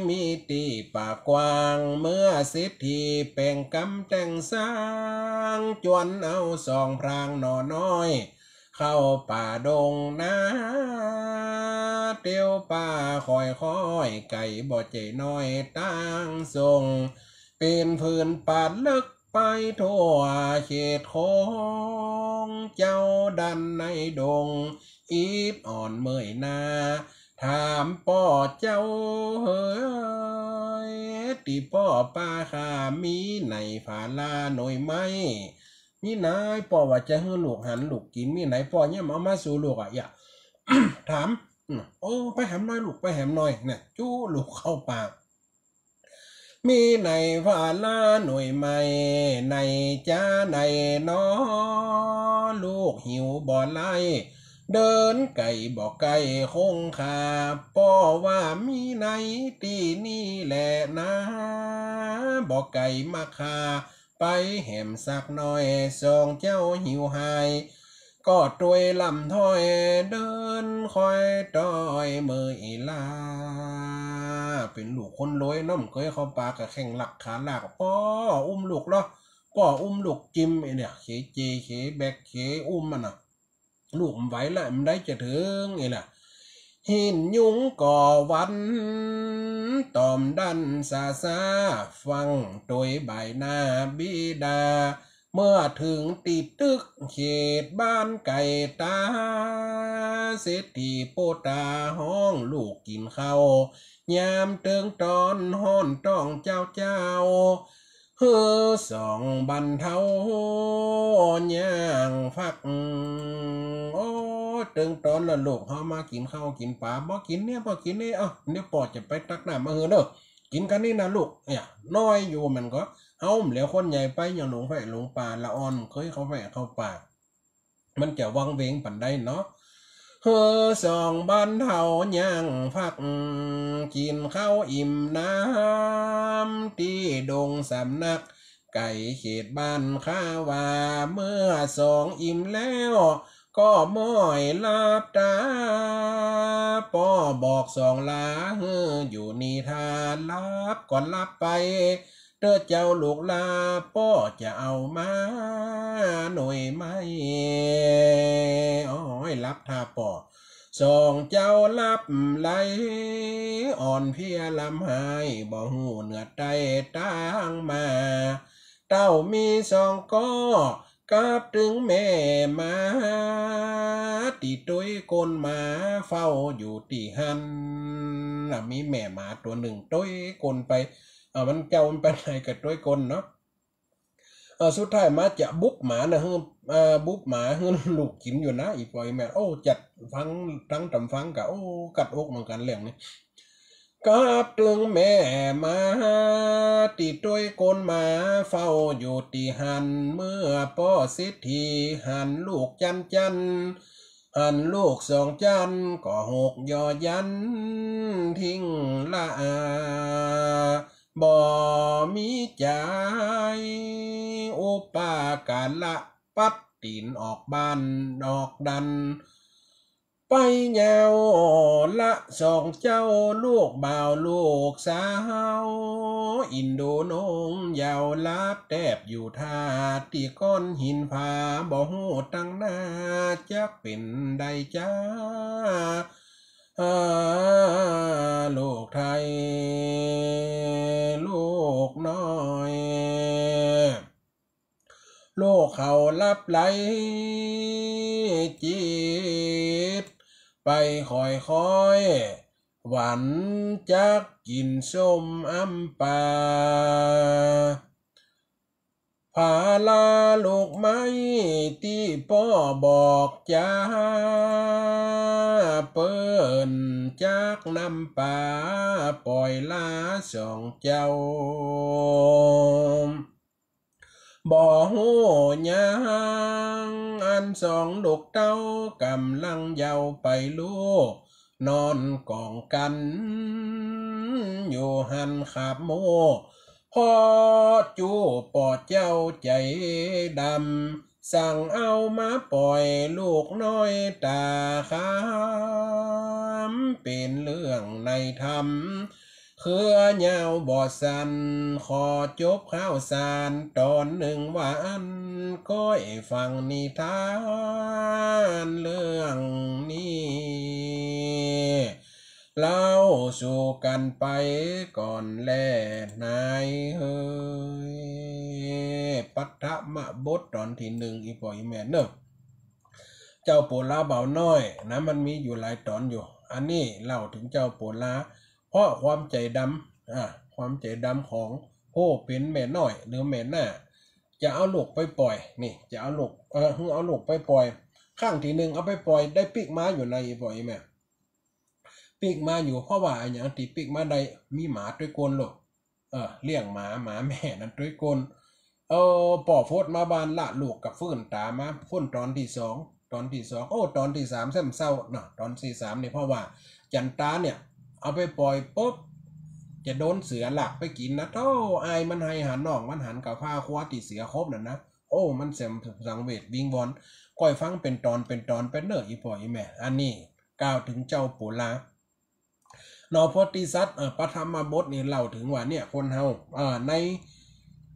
มีตี้ป่ากว้าง เมื่อเศรษฐีแป๋งกำแต่งสร้าง จวนเอาสองพรางหน่อน้อย เข้าป่าดงนา เตียวป่าค่อยๆ ไก๋บ่ใจ้น้อย ตางส่ง เป๋นผืนป่าเลิกไปทั่วเขตของ เจ้าดันในดง อิดอ่อนเมื่อยหน้า ถามป้อเจ้าเหย ตี้ป้อปาข้า มีไหนผาลาหน่วยไม้ มีไหน ป้อว่าจะหื้อลูกหันลูกกิ๋น มีไหน ป้อเยียมเอามาสู่ลูกอะ เอีย ถาม อืม โอ้ ไปแหมหน่อยลูก ไปแหมหน่อย เนี่ย จุลูกเข้าป่า มีไหนผาลาหน่วยไม้ ไหนจ๊าไหนหนอ ลูกหิวบ่ไล้ เดินไก๋บ่ไก๋คงคา ป้อว่ามีในตี้นี่แหละนา บ่ไก๋มาคา ไปแหมสักหน่อย สองเจ้าหิวหาย ก็ตวยลำถ้อย เดินค่อยตอยเมื่อยล้า เป๋นลูกคนรวยเนาะ บ่เกยเข้าป่า ก็แข้งหลักขาหลาก ป้ออุ้มลูกเลาะ ป้ออุ้มลูกจิม ไอ้เนี่ย เขเจ เขแบก เขอุ้มมันน่ะ ลูกบ่ไหวละ บ่ได้จะเถิง ไอ้ล่ะ หินยุงก่อวัน ต๋อมดันซาซา ฟั่งตวยบ่ายหน้าบิดา เมื่อเถิงตี้ตึกเขตบ้านไก๋ต๋า เศรษฐีโปต๋าฮ้องลูกกิ๋นข้าว ยามเติงต๋อนฮ้อนต้องเจ๊าเจ๊า หื้อสองบรรเทาย่างฟัก โอ้ เติงต๋อนละลูก เฮามากิ๋นข้าวกิ๋นป๋า บ่กิ๋นเนี่ย บ่กิ๋นเนี่ย เอ้า เดี๋ยวป้อจะไปตักน้ำมาหื้อเน่อ กิ๋นกั๋นนี่นะลูก เนี่ย น้อยอยู่มันก็ เฮาบ่เหลียวคนใหญ่ไป ยังหลงแพะหลงป่า ละอ่อนเกยเข้าแพะเข้าป่า มันจะวังเวงปานใดเนาะ หื้อสองบรรเทาย่างฟัก กิ๋นข้าวอิ่มน้ำตี้ดงสำนัก ไก๋เขตบ้านข้าว่า เมื่อสองอิ่มแล้ว ก็ม้อยหลับต๋า ป้อบอกสองลา หื้ออยู่นี่ท่า หลับก็หลับไป เต๊อะเจ้าลูกหลา ป้อจะเอามาหน่วยไม้ โอ้ย หลับท่าป้อ สองเจ้าหลับไหล อ่อนเพลียลำหาย บ่ฮู้เหนือใต้ตางมา เต้ามีสองก้อ กับตึงแม่หมา ตี้ตวยก้นหมา เฝ้าอยู่ตี้หั้น น่ะ มีแม่หมาตั๋วนึ่งตวยก้นไป เอ้า มันเจ้ามันไปไหนก็ตวยก้นเนาะ เออ สุดท้ายมาจะบุกหมานะ หื้อ เอ่อ บุกหมาหื้อลูกกิ๋นอยู่นะ อี่ป้ออี่แม่ โอ้ จั๊ดฟัง ตังต๋ำฟังก็ โอ้ กัดอกเหมือนกั๋นเรื่องนี้ กับตึงแม่หมา ตี้ตวยก้นหมา เฝ้าอยู่ตี้หั้น เมื่อป้อเศรษฐี หันลูกจั๊นจั๊น หันลูกสองจั๊น ก็หกยอยัน ทิ้งละอา บ่มีใจ๋ อุปการะ ปัดตี๋นออกบ้านออกดัน ไปเยาว์ละสองเจ้า ลูกบ่าวลูกสาว อินดูนงเยาว์หลับแตบอยู่ท่า ตี้ก้อนหินผา บ่ฮู้ตังหน้า จักเป๋นใดจา อา ลูกไทย ลูกน้อย ลูกเขาหลับไหลจิต ไปค่อยๆ หวันจักกิ๋นส้มอำป๋า ผาลาลูกไม้ตี้ป้อบอกจา เปิ้นจักนำป๋า ป่อยลาสองเจ้า บ่ฮู้หยัง อันสองลูกเต้ากำลังเยาว์ไปลูก นอนก๋องกั๋นอยู่หั้นครับโม่ พ่อจู้ป้อเจ้าใจ๋ดำ สั่งเอามาป่อยลูกน้อยต๋าคำ เป๋นเรื่องในธรรม เครือยาวบ่สั้น ขอจบข่าวสารต๋อนนึ่งว่าอั้น ก้อยฟังนิทานเรื่องนี้ เล่าสู่กั๋นไปก่อนแลนายเฮย ปัทมบทต๋อนตี้นึ่ง อี่ป้ออี่แม่เนาะ เจ้าโปลาบ่าวน้อยนะ มันมีอยู่หลายต๋อนอยู่ อันนี้เล่าเถิงเจ้าโปลา เพราะความใจ๋ดำ อ่า ความใจ๋ดำของผู้เป๋นแม่น้อยหรือแม่หน้า จะเอาลูกไปป่อย นี่ จะเอาลูก เออ หื้อเอาลูกไปป่อย ครั้งตี้นึ่งเอาไปป่อย ได้ปิ๊กม้าอยู่ใน อี่ป้ออี่แม่ ปิ๊กม้าอยู่ เพราะว่าอะหยังตี้ปิ๊กม้าได้ มีหมาตวยก้นลูก เออ เลี้ยงหมา หมาแม่นั้นตวยก้น เออ ป้อฟดมาบ้านละ ลูกก็ฟื้นต๋ามา ฟ้นต๋อนตี้สอง ต๋อนตี้สอง โอ้ ต๋อนตี้สามแซ่มเศร้าเนาะ ต๋อนตี้สามนี่ เพราะว่าจั๋นตาเนี่ย เอาไปป่อยปุ๊บ จะโดนเสือลักไปกิ๋นนะ โธ่ อายมันไห้หาน้องมันหัน ก็พาคว้าตี้เสือคบนั่นนะ โอ้ มันแซ่มสังเวชวิงวอน ก้อยฟังเป๋นต๋อนเป๋นต๋อนไปเน่อ อี่ป้ออี่แม่ อันนี้กล่าวเถิงเจ้าโปลา เนาะ โพธิสัตว์ เอ่อ ปัทมบทนี่เล่าเถิงว่าเนี่ย คนเฮา เอ่อ ใน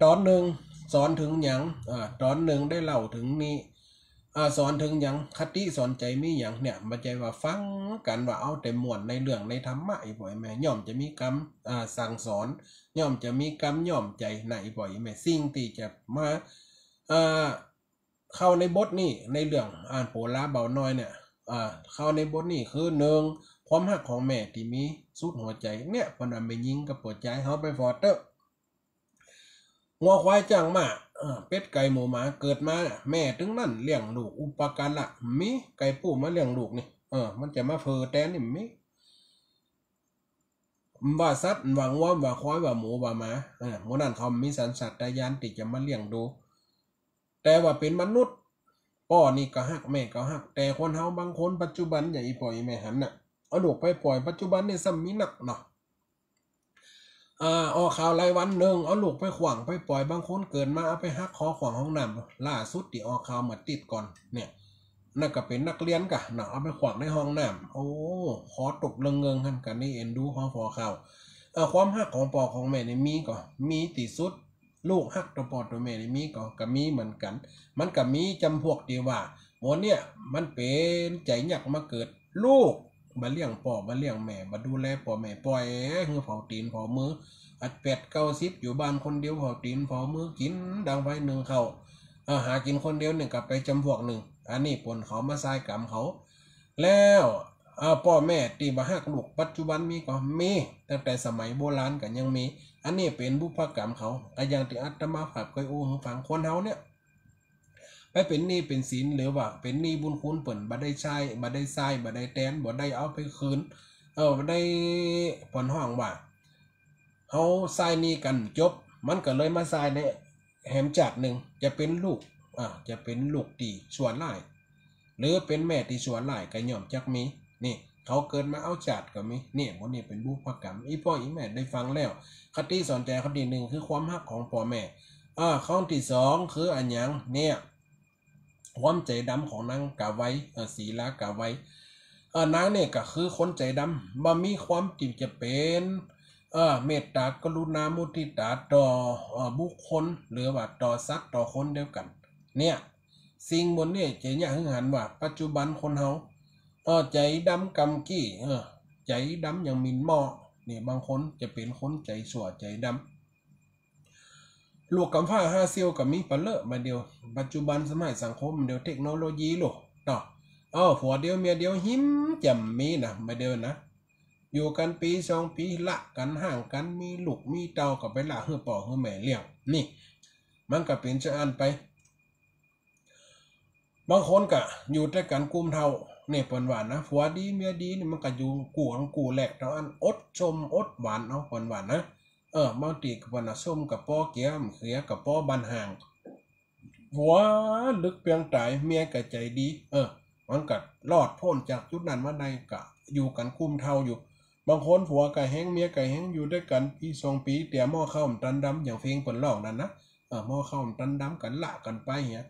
ต๋อนนึ่งสอนเถิงหยัง เอ่อ ต๋อนนึ่งได้เล่าเถิงนี้ อ่า สอนเถิงหยัง คติสอนใจ๋มีหยังเนี่ย บ่ใจ้ว่าฟังกั๋นว่าเอาแต่ม่วนในเรื่องในธรรมะ อี่ป้ออี่แม่ ย่อมจะมีกำ อ่า สั่งสอน ย่อมจะมีกำย่อมใจ๋นะ อี่ป้ออี่แม่ สิ่งตี้จะมา อ่า เข้าในบทนี้ ในเรื่อง อ่า โปลาบ่าวน้อยเนี่ย อ่า เข้าในบทนี้คือนึ่ง ความฮักของแม่ตี้มีสุดหัวใจ๋ เนี่ย เปิ้นว่าแม่ญิงกับป้อจาย เฮาไปผ่อเต๊อะ งัวควายจ๊างม้า เอ่อ เป็ดไก่หมูหมา เกิดมาเนี่ย แม่ตึงนั้นเลี้ยงลูก อุปการะ มีไก่ปูมาเลี้ยงลูกนี่ เออ มันจะมาเผลอแตนนี่ มี ว่าสัตว์ ว่างัว ว่าควาย ว่าหมู ว่าหมา เออ หมู่นั้นเขามีสัญชาตญาณตี้จะมาเลี้ยงดู แต่ว่าเป๋นมนุษย์ ป้อนี่ก็ฮัก แม่ก็ฮัก แต่คนเฮาบางคนปัจจุบัน อย่างอี่ป้ออี่แม่หันน่ะ เอาลูกไปป่อย ปัจจุบันนี่ซ้ำมีนักเนาะ อ่า ออกข่าวหลายวันนึ่ง เอาลูกไปขว้างไปป่อย บางคนเกิดมาเอาไปหักคอขว้างห้องน้ำ ล่าสุดตี้ออกข่าวเมื่อติ๊ดก่อนเนี่ย นั่นก็เป๋นนักเรียนก่ะเนาะ เอาไปขว้างในห้องน้ำ โอ้ คอตกเลิงเงิงหั้น กะนี่เอ็นดู พอ พอข่าว เอ่อ ความฮักของป้อของแม่นี่มีก่อ มีตี้สุด ลูกฮักต่อป้อต่อแม่นี่มีก่อ ก็มีเหมือนกั๋น มันก็มีจ๋ำพวกตี้ว่า โห เนี่ย มันเป๋นใจ๋ยักษ์มาเกิด ลูกบ่เลี้ยงป้อบ่เลี้ยงแม่ บ่ดูแลป้อแม่ ป่อยหื้อเผาตี๋นเผามือ อัดแปดเก้าสิบอยู่บ้านคนเดียว เผาตี๋นเผามือ กิ๋นดังไฟนึ่งข้าว เอ่อ หากิ๋นคนเดียวนี่ก็ไปจ๋ำพวกนึ่ง อันนี้เป๋นเขามาส่ายก๋รรมเขา แล้ว อ่า ป้อแม่ตี้บ่ฮักลูกปัจจุบันมีก่อ มี ตั้งแต่สมัยโบราณก็ยังมี อันนี้เป๋นบุพกรรมเขา ก็อย่างตี้อาตมาภาพเกยอู้หื้อฟัง คนเฮาเนี่ย ไปเป๋นหนี้เป๋นสิน หรือว่าเป๋นหนี้บุญคุณเปิ้น บ่ได้ใจ๊ บ่ได้ใจ๊ บ่ได้แตน บ่ได้เอาไปคืน เออ บ่ได้ เปิ้นฮ้องว่า เฮาใจ๊หนี้กั๋นจบ มันก็เลยมาใจ๊ในแหมจาตินึ่ง จะเป๋นลูก อ่า จะเป๋นลูกตี้ชั่วร้าย หรือเป๋นแม่ตี้ชั่วร้ายก็ย่อมจักมี นี่ เขาเกิดมาเอาจาติก็มี นี่ หมดนี่เป๋นบุพกรรม อี่ป้ออี่แม่ได้ฟังแล้ว คติสอนใจ๋ข้อตี้นึ่งคือความฮักของป้อแม่ อ่า ข้อตี้สองคืออะหยังเนี่ย ความใจ๋ดำของนางกาไว เอ่อ ศรีลากาไว เออ นางเนี่ยก็คือคนใจ๋ดำ บ่มีความตี้จะเป๋น เออ เมตต๋ากรุณามุทิตาต่อ เออ บุคคล หรือว่าต่อสัตว์ต่อคนเดียวกั๋น เนี่ย สิ่งหมดเนี่ยจะเยียะหื้อหันว่าปัจจุบันคนเฮา เออ ใจ๋ดำกำกี้ เออ ใจ๋ดำอย่างหมิ่นหม้อ นี่บางคนจะเป๋นคนใจ๋สั่วใจ๋ดำ ลูกกำพร้าห้าเสี้ยวก็มีปะเลอะบ่าเดี่ยว ปัจจุบันสมัยสังคมเดี่ยวเทคโนโลยีโลกเนาะ เออ ผัวเดียวเมียเดียวหิมจะมีนะ บ่าเดี่ยวนะ อยู่กั๋นปี๋สองปี๋ ละกั๋น ฮ้างกั๋น มีลูกมีเต้าก็ไปละหื้อป้อหื้อแม่เลี้ยง นี่ มันก็เป๋นจาอั้นไป บางคนก็อยู่ตวยกั๋นกู้มเฒ่า เนี่ยเปิ้นว่านะ ผัวดีเมียดีนี่มันก็อยู่กู้กั๋นกู้แลกเต้าอั้น อดส้มอดหวานเอา เปิ้นว่านะ เออ บางตี้ก็เปิ้นว่าส้มก็ปอเกี๊ยม เขือก็ปอบ้านฮ้าง ผัวลึกเปียงต๋าย เมียก็ใจ๋ดี เออ มันก็รอดป๊นจากจุดนั้นมาได้ ก็อยู่กั๋นกู้มเฒ่าอยู่ บางคนผัวก็แฮงเมียก็แฮง อยู่ตวยกั๋นปี๋สองปี๋ เตียหม้อข้าวบ่ตันดำ อย่างเพลงเปิ้นฮ้องนั้นนะ เออ หม้อข้าวบ่ตันดำ ก็ละกั๋นไปเหีย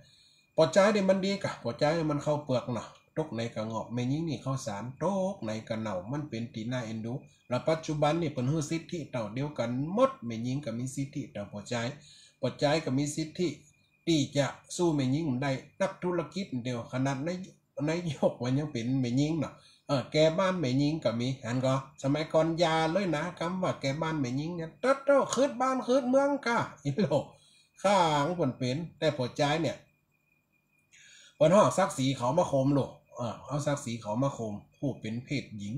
ป้อจายนี่มันดีก่ะ ป้อจายมันข้าวเปือกเนาะ ตกไหนก็งอก แม่ญิงนี่ข้าวสาร ตกไหนก็เน่า มันเป๋นตี้น่าเอ็นดู แล้วปัจจุบันนี่เปิ้นหื้อสิทธิเต้าเดียวกั๋นหมด แม่ญิงก็มีสิทธิเต้าป้อจาย ป้อจายก็มีสิทธิตี้จะสู้แม่ญิงได้ นักธุรกิจเดี่ยว ขนาดนาย นายกมันยังเป๋นแม่ญิงเนาะ เออ แก่บ้านแม่ญิงก็มี หันก่อ สมัยก่อนอย่าเลยนะ กำว่าแก่บ้านแม่ญิงเนี่ย ตั๊ดเต้า ขึ้นบ้านขึ้นเมืองก่า อีโหล ข้างเปิ้นเป๋น แต่ป้อจายเนี่ย เปิ้นฮ้องศักดิ์ศรีเขามาข่มโลก เออ เอาศักดิ์ศรีเขามาข่ม ผู้เป๋นเพศหญิง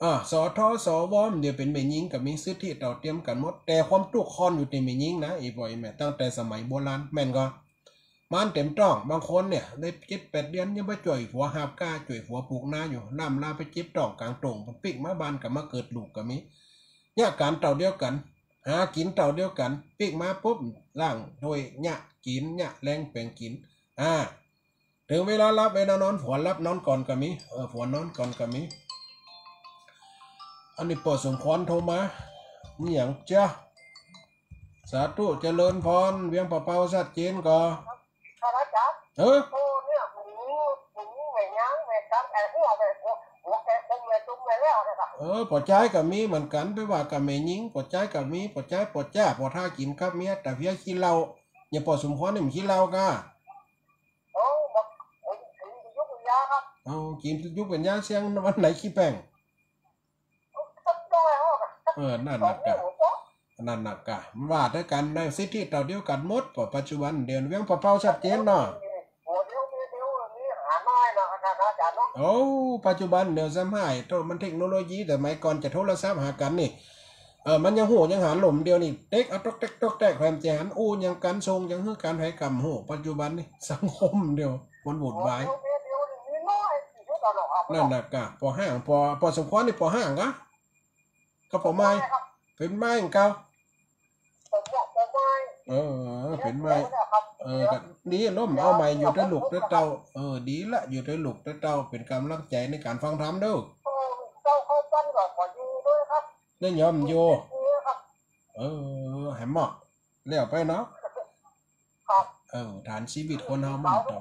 อ่า สท สว เดี๋ยวเป๋นแม่ญิงก็มีสิทธิเต้าเตียมกั๋นหมด แต่ความตุ๊กข์คอนอยู่ตี้แม่ญิงนะ อีป้ออีแม่ ตั้งแต่สมัยโบราณ แม่นก่อ มานเต็มต๊อง บางคนเนี่ย ได้เจ็ดแปดเดือนยังไปจ้วยผัวหาบก้า จ้วยผัวปลูกนาอยู่ น้ำลาไปเจ็บต๊องก๋างโต่ง ปิ๊กมาบ้านก็มาเกิดลูกก็มี เยียะก๋านเต้าเดียวกั๋น หากิ๋นเต้าเดียวกั๋น ปิ๊กมาปุ๊บ ล้างถ้วย เยียะกิ๋น เยียะแลงแป๋งกิ๋น อ่า เถิงเวลาหลับเวลานอน ผัวหลับนอนก่อนก็มี เออ ผัวนอนก่อนก็มี อันนี้ป้อสมควรโทรมา มีหยังจ๊ะ สาธุ เจริญพร เวียงป่าเปาชัดเจนก่อ ครับอาจ๋ารย์ เออ โอ้ เนี่ย ผู้หญิง ผู้หญิงแม่ยางแม่กั๊ก แอ่ หัวแม่ หัว หัวแกะ หัวแม่ตุ้มแม่แล้วนะครับ เออ ป้อจายก็มีเหมือนกั๋น ไปว่ากับแม่ญิง ป้อจายก็มี ป้อจาย ป้อจ้า ป้อถ้ากิ๋นกับเมีย แต่เพียงขี้เหล้า อย่างป้อสมควรนี่มันขี้เหล้าก่า โอ้ บอก ผม ผมอยู่ปัญญาครับ เอา กิ๋นอยู่ปัญญา เสี้ยงวันไหนขี้แป้ง เออ นั่นน่ะก่ะ นั่นน่ะก่ะ ว่าตวยกั๋นได้สิทธิเต้าเดียวกั๋นหมด ป้อปัจจุบัน เดี๋ยวเวียงป่าเปาชัดเจนเนาะ โอ้ ปัจจุบันเดี๋ยวสมัยโทร มันเทคโนโลยี สมัยก่อนจะโทรศัพท์หากั๋นนี่ เออ มันยังฮู้ยังหัน ลมเดียวนี่ เต๊กเอาต๊อกแต๊กต๊อกแต๊ก แถมจะหันอู้หยังกั๋น ส่งหยังหื้อกั๋น ใผก็บ่ฮู้ ปัจจุบันนี่ สังคมเดี๋ยว มันวุ่นวาย นั่นน่ะก่ะ ป้อห้าง ป้อ ป้อสมควรนี่ป้อห้างก่ะ ก็ป้อไม้ เป๋นไม้ของเก่า เออ เป๋นไม้ เออ ก็ดี ลมเอาใหม่ อยู่ตวยลูกตวยเต้า เออ ดีละ อยู่ตวยลูกตวยเต้า เป๋นก๋ำลังใจ๋ในก๋านฟังธรรมเด้อ เจ้าเข้าปั้นก็ขออยู่ด้วยครับ เนี่ยยอมอยู่ เออ แหมเหมาะ แล้วไปเนาะ ครับ เออ ฐานชีวิตคนเฮามันต้อง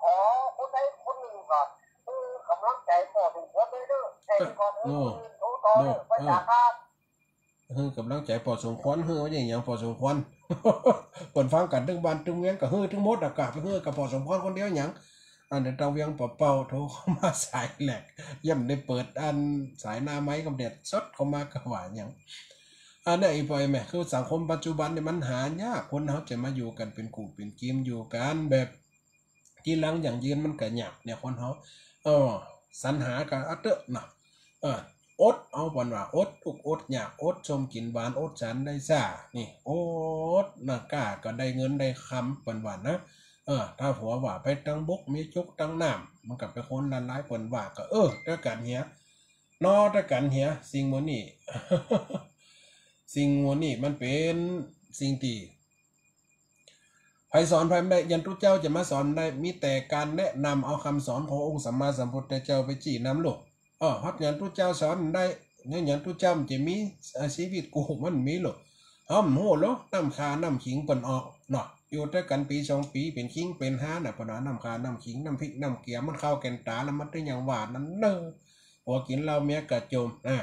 ขอคนใดคนนึ่งก็ เออ ก๋ำลังใจ๋ป้อสมควรด้วยเด้อ แค่นี้ก่อน เออ เออ โทรต่อเด้อ เออ ไปจ้าครับ หื้อก๋ำลังใจ๋ป้อสมควร หื้อว่าอย่างหยังป้อสมควร เปิ้นฟังกั๋นตึงบ้านตึงเวียง ก็หื้อตึงหมดอะ กะไปหื้อกับป้อสมควรคนเดียวหยัง อันเดี๋ยวตาเวียงป่าเปาโทรเข้ามาสายแหลก ยังบ่ได้เปิดอันสายหน้าไมค์ ก็แดดสดเข้ามาก็ว่าหยัง อันเนี้ย อีป้อแม่ คือสังคมปัจจุบันเนี่ยมันหายาก คนเฮาจะมาอยู่กั๋นเป๋นกู้เป๋นกีม อยู่กั๋นแบบ ทีหลังยั่งยืนมันก็ยากเนี่ย คนเฮา เออ สรรหาก็อะเต๊อะนะ เออ อดเอา เปิ้นว่า อดตุ๊กข์อดยาก อดส้มกิ๋นหวาน อดสันได้ซ่า นี่ อดนาก้าก็ได้เงินได้คำ เปิ้นว่านะ เออ ถ้าหัวว่าไปตังบก มีจุกตังน้ำ มันก็เป๋นคนละลาย เปิ้นว่าก็ เออ ตวยกั๋นเหีย เนาะ ตวยกั๋นเหีย สิ่งหมู่นี้ สิ่งหมู่นี้มันเป๋นสิ่งตี้ ใผสอนใผบ่ได้ หยันตุ๊เจ้าจะมาสอนได้ มีแต่ก๋านแนะนำเอากำสอนขององค์สัมมาสัมพุทธเจ้าไปจี้นำโลก เออ ฮอดหยันตุ๊เจ้าสอนได้ เนี่ยหยันตุ๊เจ้ามันจะมี เอ่อ ชีวิตกู้มันมีโลก เฮาบ่ฮู้โลก น้ำข่าน้ำขิงเปิ้นออกเนาะ อยู่ตวยกั๋นปี๋สองปี๋ เป๋นคิงเป๋นฮาน่ะ ปัญหาน้ำข่าน้ำขิง น้ำพริกน้ำเกลือ มันเข้าแก่นต๋าแล้ว มันตึงยังว่านั้นเน่อ ผัวกิ๋นเหล้าเมียก็จ่ม อ่ะ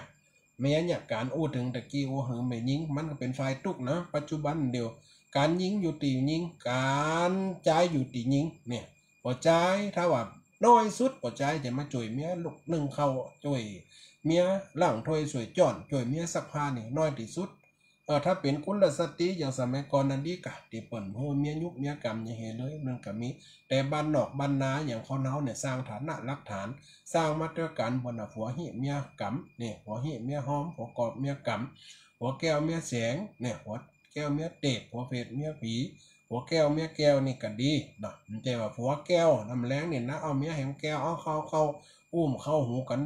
เมียเนี่ย ก๋านอู้เถิงตะกี้ อู้เถิงแม่ญิง มันก็เป๋นฝ่ายตุ๊กเนาะ ปัจจุบันเดี๋ยว ก๋านยิงอยู่ตี้ยิง ก๋านจายอยู่ตี้ยิง เนี่ย ป้อจาย ถ้าว่าน้อยสุด ป้อจายจะมาจ้วยเมียลุกนึ่งข้าว จ้วยเมียล้างถ้วย จ้วยจ๊อน จ้วยเมียซักผ้านี่ น้อยตี้สุด เออ ถ้าเป๋นกุลสตรีอย่างสมัยก่อนนั้นดีกะ ตี้เปิ้นหื้อเมียยุกเมียก๋ำอย่างเหียเลย มันก็มี แต่บ้านนอกบ้านนาอย่างคนเฮาเนี่ย สร้างฐานะหลักฐาน สร้างมาตวยกั๋น บ่าน่ะ ผัวเฮี้ยเมียก๋ำ เนี่ย ผัวเฮี้ยเมียหอม ผัวกอบเมียก๋ำ ผัวแก้วเมียแสง เนี่ย ผัวแก้วเมียเตด ผัวเผดเมียผี ผัวแก้วเมียแก้วนี่ก็ดีเนาะ บ่ใจ้ว่าผัวแก้วน้ำแลงนี่นะ เอาเมียแหมแก้ว เอาเข้า เข้า อุ้มเข้าหูกั๋น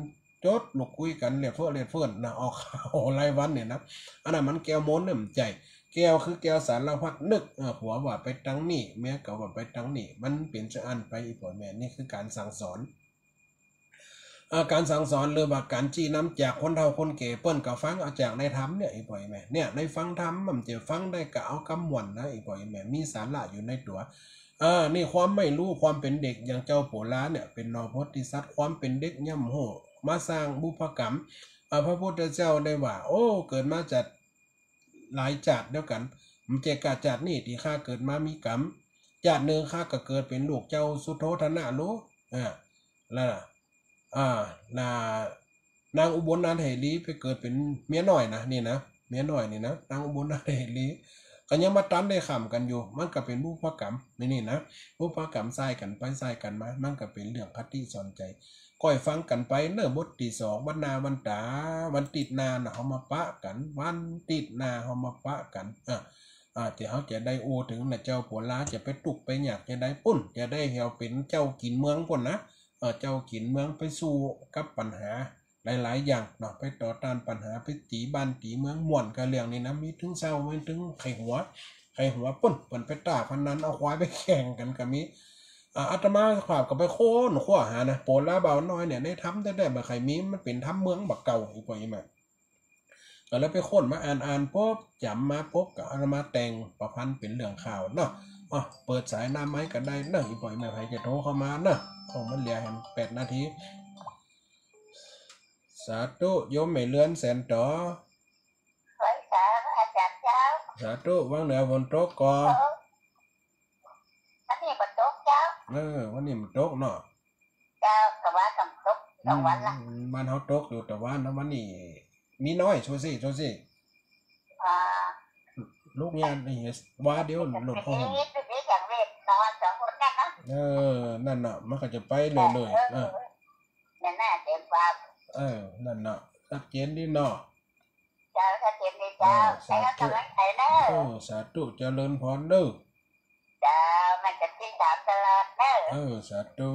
จดลูกกุยกั๋น เลียดเฟ้อเลียดเฟิ่นนะ เอาเข้ารายวันเนี่ยนะ อันนั้นมันแก้วมนต์เนี่ย บ่ใจ้ แก้วคือแก้วสารพัดนึก เออ ผัวว่าไปตางนี้ เมียก็ว่าไปตางนี้ มันเป๋นจาอั้นไป อี่ป้ออี่แม่ นี่คือก๋านสั่งสอน เอ่อ ก๋านสั่งสอน หรือว่าก๋านจี้นำจากคนเฒ่าคนแก่ เปิ้นก็ฟังเอาจากในธรรมเนี่ย อี่ป้ออี่แม่ เนี่ย ในฟังธรรม มันจะฟังได้ก็เอากำม่วนนะ อี่ป้ออี่แม่ มีสาระอยู่ในตั๋ว เออ นี่ความไม่รู้ ความเป๋นเด็ก อย่างเจ้าโปลาเนี่ย เป๋นหน่อโพธิสัตว์ ความเป๋นเด็กย่อมฮู้ มาสร้างบุพกรรม เอ่อ พระพุทธเจ้าได้ว่า โอ้ เกิดมาจากหลายจาติเดียวกั๋น บ่ใจ้ก้าจาตินี้ตี้ข้าเกิดมามีกรรม จาตินึ่งข้าก็เกิดเป๋นลูกเจ้าสุโธทนะโล อ่า แล้ว อ่า น่ะ นางอุบลนาถเถรีไปเกิดเป๋นเมียน้อยนะ นี่นะ เมียน้อยนี่นะ นางอุบลนาถเถรี ก็ยังบ่ตันได้ข้ามกั๋นอยู่ มันก็เป๋นบุพกรรม นี่ นี่นะ บุพกรรมซ้ายกั๋นไปซ้ายกั๋นมา มันก็เป๋นเรื่องคติสอนใจ๋ ก้อยฟังกั๋นไปเน่อ บทตี้สอง วันหน้าวันต๋า วันติ๊ดหน้าน่ะ เฮามาปะกั๋น วันติ๊ดหน้าเฮามาปะกั๋น อ่ะ อ่า ตี้เฮาจะได้อู้เถิงน่ะ เจ้าโปลาจะไปตุ๊กข์ไปยากจะใดปุ้น จะได้แหวเป๋นเจ้ากิ๋นเมืองปุ้นนะ เออ เจ้ากิ๋นเมืองไปสู้กับปัญหาหลายๆ อย่างเนาะ ไปต่อต้านปัญหา ไปตี๋บ้านตี๋เมือง ม่วนกาเรื่องนี่นะ มีตึงเซ้า มีตึงใค่หัว ใค่หัวปุ้น เปิ้นไปต้าพนัน เอาควายไปแข่งกั๋นก็มี อ่า อาตมาภาพก็ไปค้นคว้าหานะ โปลาบ่าวน้อยเนี่ย ในธรรมแต๊ๆ บ่ใค่มี มันเป๋นธรรมเมืองบ่าเก่า อี่ป้ออี่แม่ ก็เลยไปค้นมาอ่านๆ ปุ๊บ จ๋ำมาปุ๊บ ก็เอามาแต่งประพันธ์เป๋นเรื่องข่าวเนาะ อ่ะ เปิดสายหน้าไมค์ก็ได้เน่อ อี่ป้ออี่แม่ ใผจะโทรเข้ามาเน่อ ของมันเหลือแหมแปดนาที สาธุ โยมแม่เรือนแสนต๋อ ไหว้สาอาจ๋ารย์เจ้า สาธุ วางเหนือฝนตกก่อ เออ วันนี้บ่ตกเจ้า เออ วันนี้บ่ตกเนาะ เจ้า ตะวันก็ตก สองวันละ อืม บ้านเฮาตกอยู่ตะวันนะ วันนี้มีน้อย โชซี่ โชซี่ อ่า ลูกเนี่ยนี่ ว่าเดี๋ยวหล่นผ้าห่ม เออ นั่นน่ะ มันก็จะไปเรื่อยๆ เออ เออ นั่นน่ะ เต็มปาก เออ นั่นน่ะ ชัดเจนดีเนาะ เจ้า ชัดเจนดีเจ้า เออ สาธุ ให้กำลังใจเนอะ เออ สาธุ เจริญพรเด้อ เจ้า แม่จะติดต๋ามตลอดเนอะ เออ สาธุ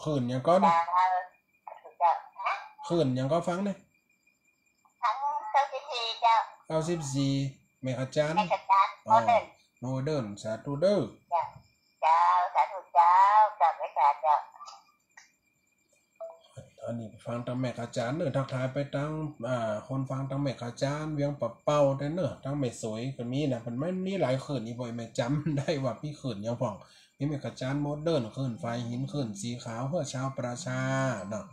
คลื่นหยังก่อนี่ เจ้า สาธุเจ้า ฮะ คลื่นหยังก่อฟังนี่ ฟังเก้าสิบสี่เจ้า เก้าสิบสี่ แม่ขจาร แม่ขจาร อ๋อ โมเดิร์น โมเดิร์น สาธุเด้อ เจ้า เจ้า สาธุเจ้า เจ้า แม่ขจารเจ้า อันนี้ฟังตางแม่ขจารเน่อ ทักทายไปตาง อ่า คนฟังตางแม่ขจาร เวียงป่าเป้าได้เน่อ ตางแม่สวยก็มีนะ มันมีหลายคลื่น อี่ป้ออี่แม่จ๋ำได้ว่ามีคลื่นหยังพ่อง มีแม่ขจารโมเดิร์น คลื่นฝายหิน คลื่นสีขาว เพื่อชาวประชาเนาะ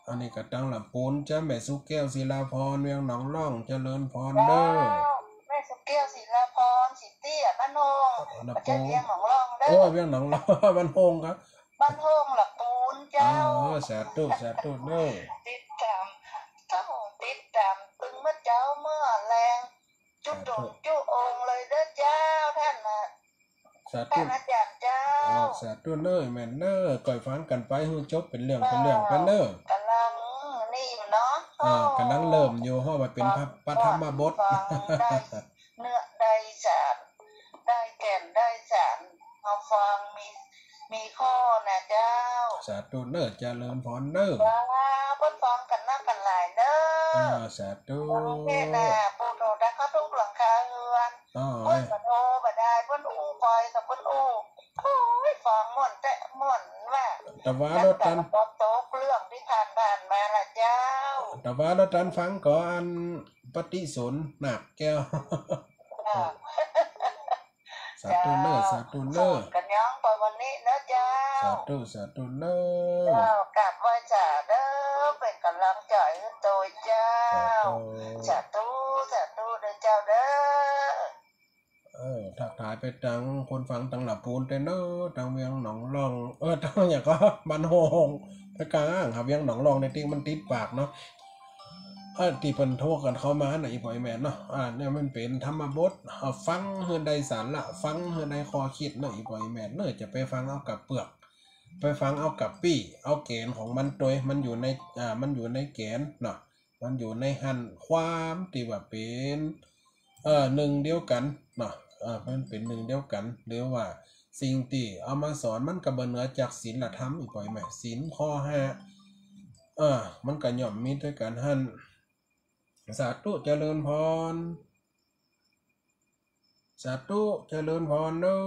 อันนี้ก็ตางลำปูนเจ้า แม่สุแก้ว ศิลาพร เวียงหนองล่อง เจริญพรเด้อ เจ้า แม่สุแก้ว ศิลาพร สีเตี้ย บ้านโฮง ลำปูน บ่ใจ้เวียงหนองล่องเด้อ โอ้ เวียงหนองล่อง บ้านโฮงครับ บ้านโฮงลำปูนเจ้า อ๋อ สาธุ สาธุเด้อ ติดต๋าม เจ้า ติดต๋ามตึงเมื่อเจ๊าเมื่อแลง จุ๊ต๋งจุ๊องค์เลยเด้อเจ้า ต้านน่ะ สาธุ ต้านอาจ๋ารย์เจ้า อ๋อ สาธุเน่อ แม่นเน่อ ก้อยฟังกั๋นไปหื้อจบเป๋นเรื่องเป๋นเรื่องไปเน่อ กำลังนี่อยู่เนาะ อ่า กำลังเริ่มอยู่ เพราะว่าเป๋นพระ พระธรรมบท ฟังได้เนื้อได้สาร ได้แก่นได้สาร มาฟังมี มีข้อนะเจ้า สาธุเน่อ เจริญพรเน่อ ว่าเปิ้นฟังกั๋นนักกั๋นหลายเน่อ อ่า สาธุ โอเคนะ ปู่โทรได้เข้าทุกหลังคาเฮือน อ๋อ เปิ้นก็โทรบ่ได้ เปิ้นอู้ ก้อยก็เปิ้นอู้ โอ้ย ฟังม่วนแต๊ม่วนว่า แต่ว่าแล้วตัน ตกเรื่องตี้ผ่านๆ มาล่ะเจ้า แต่ว่าแล้วตันฟังก่ออันปฏิสนธินาคแก้ว อ่า ส สาธุเน้อ สาธุเน้อ สอนกั๋นยังไปวันนี้เน้อเจ้า สาธุ สาธุเน้อ เจ้า กราบไหว้สาเด้อ เป๋นก๋ำลังใจ๋หื้อโตเจ้า สาธุ สาธุ สาธุเน้อเจ้าเน้อ เออ ทักทายไปตังคนฟังตังละปูนเต๊อะเน้อ ตังเวียงหนองล่อง เออ ตังหยังก่อ บ้านโฮง ไปก้าหาเวียงหนองล่องในติ๊กมันติดปากเนาะ เออ ตี้เปิ้นโทรกั๋นเข้ามาน่ะ อี่ป้ออี่แม่เนาะ อ่า เนี่ยมันเป๋นธรรมบท เออ ฟังหื้อได้สาระ ฟังหื้อได้ข้อคิดเนาะ อี่ป้ออี่แม่เนาะ จะไปฟังเอาก้าเปือก ไปฟังเอาก้าปี้ เอาแก๋นของมันตวย มันอยู่ใน อ่า มันอยู่ในแก๋นเนาะ มันอยู่ในหั้น ความตี้ว่าเป๋น เออ นึ่งเดียวกั๋นเนาะ เออ มันเป๋นนึ่งเดียวกั๋น หรือว่าสิ่งตี้เอามาสอนมันก็บ่เหนือจากศีลธรรม อี่ป้ออี่แม่ ศีลข้อห้า เออ มันก็ย่อมมีตวยกั๋นหั้น สาธุเจริญพร สาธุเจริญพรเน้อ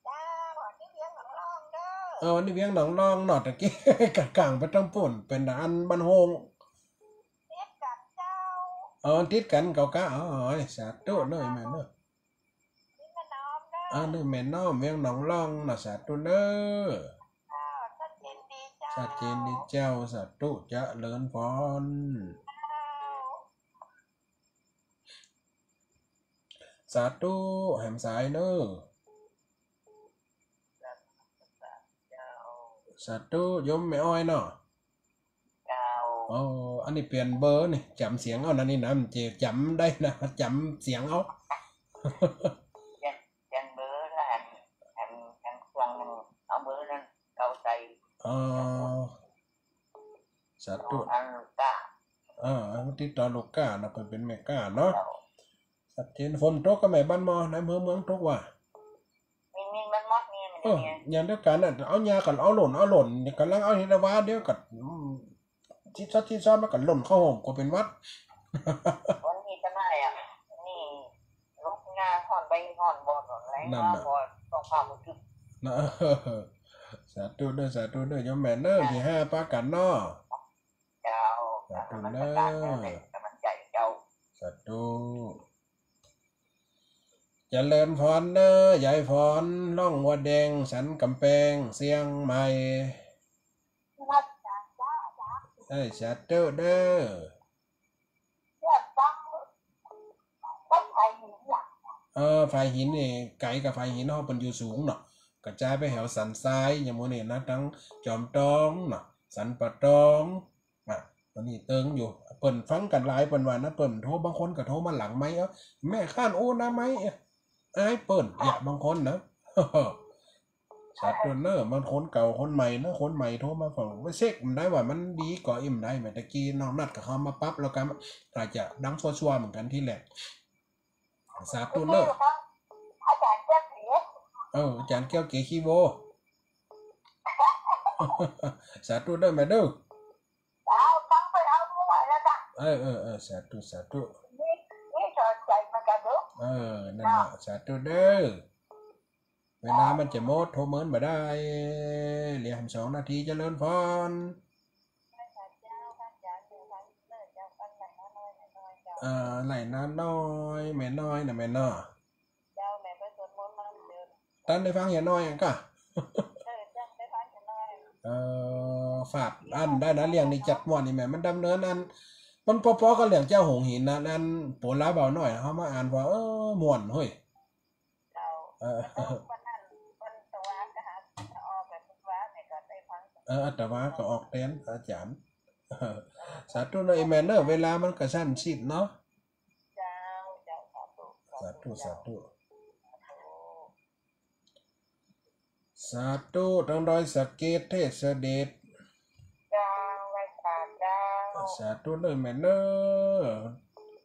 เจ้า อันนี้เวียงหนองล่องเน้อ เออ อันนี้เวียงหนองล่องเนาะ ตะกี้ ก้างๆ ไปตังปู้น เป๋นอันบ้านโฮง ติดกั๋นเจ้า เออ ติดกั๋นเก่าก้า อ๋อ สาธุเน้อ แม่เน้อ นี่แม่น้อมเน้อ อ่า นี่แม่น้อม เวียงหนองล่องเนาะ สาธุเน้อ เจ้า ชัดเจนดีเจ้า ชัดเจนดีเจ้า สาธุเจริญพร เจ้า สาธุ แหมสายเน้อ สาธุ โยมแม่อ้อยเนาะ เจ้า อ๋อ อันนี้เปลี่ยนเบอร์นี่ จ๋ำเสียงเอานะนี่นะ มันจะจ๋ำได้นะ จ๋ำเสียงเอา เปลี่ยน เปลี่ยนเบอร์แล้ว อัน อัน อันเครื่องมันเอาเบอร์นั้นเก่าใส่ อ๋อ สาธุ อันลูกก้า อ่า อันติดต่อลูกก้าเนาะ เปิ้นเป๋นแม่ก้าเนาะ เจ้า ชัดเจน ฝนตกก่อแม่ บ้านหม้อ ในอำเภอเมืองตกว่า มี มีบ้านหม้อ มี เออ อย่างเดียวกั๋นน่ะ เอาหญ้ากั๋น เอาหล่น เอาหล่น ก๋ำลังเอาเห็นว่าเดี๋ยวกั๋น อืม ทิศซอด ทิศซอดมันกั๋นหล่นเข้าโฮม ก็เป๋นหวัด วันนี้จะมาอ่ะ นี่ลุกหน้าฮ้อนไปฮ้อนบ่อนอะไร นั่นน่ะ บ่อนต้องพาหมดจุด นะ สาธุเน้อ สาธุเน้อ โยมแม่เน้อ ตี้ห้าปากั๋นเนาะ เจ้า สาธุเน้อ กำลังใจ๋เจ้า สาธุ เจริญพรเน้อ ยายพร ล่องวัวแดง สันก๋ำแปง เจียงใหม่ เอ้ย สาธุเน้อ เออ ฝายหินนี่ ไก๋กับฝายหิน เพราะเปิ้นอยู่สูงเนาะ กระจายไปแถวสันทราย อย่างหมู่นี้นะ ตังจอมตองเนาะ สันป่าตอง อ่ะ ต๋อนนี้เติงอยู่ เปิ้นฟังกั๋นหลาย เปิ้นว่านะ เปิ้นโทร บางคนก็โทรมาหลังไมค์ เอ้า แม่ข้านอู้หน้าไมค์ อายเปิ้น อย่า บางคนนะ สาธุเน้อ มันคนเก่าคนใหม่นะ คนใหม่โทรมาฟัง ไปเช็คมันได้ว่ามันดีก่อ อิ่มได้ไหม ตะกี้น้องนัดก็เข้ามาปั๊บแล้วก็อาจจะดังชั่วๆ เหมือนกั๋นทีแรก สาธุเน้อ อาจ๋ารย์แก้วเก๋ เออ อาจ๋ารย์แก้วเก๋ขี้โว สาธุเน้อแม่เน้อ เออ เออ เออ สาธุ สาธุ นี่ นี่สอนใจ๋เหมือนกั๋นเน้อ เออ นั่นน่ะ สาธุเน้อ เวลามันจะหมด โทรเมินบ่ได้ เหลือแหมสองนาที เจริญพร เออ ไร่นาน้อย แม่น้อยนะแม่เนาะ ตันได้ฟังเหียน้อยอะก้า เออ ฝากอันได้นะ เรื่องนี้จัดม่วนนี่แหม มันดำเนินอัน มันปอๆ กับเรื่องเจ้าหงส์หินนะ อันโปลาบ่าวน้อย เฮามาอ่านว่า เออ ม่วนเฮ้ย เออ เออ อาตมาก็ออกแตนอาจ๋ารย์ เออ สาธุเน้อ เอเมนเน้อ เวลามันก็สั้นสิ้นเนาะ เจ้า เจ้า สาธุ สาธุ สาธุ สาธุ ตังดอยสะเก็ดเทศเสด็จ เจ้า ไหว้สาเจ้า สาธุเน้อแม่เน้อ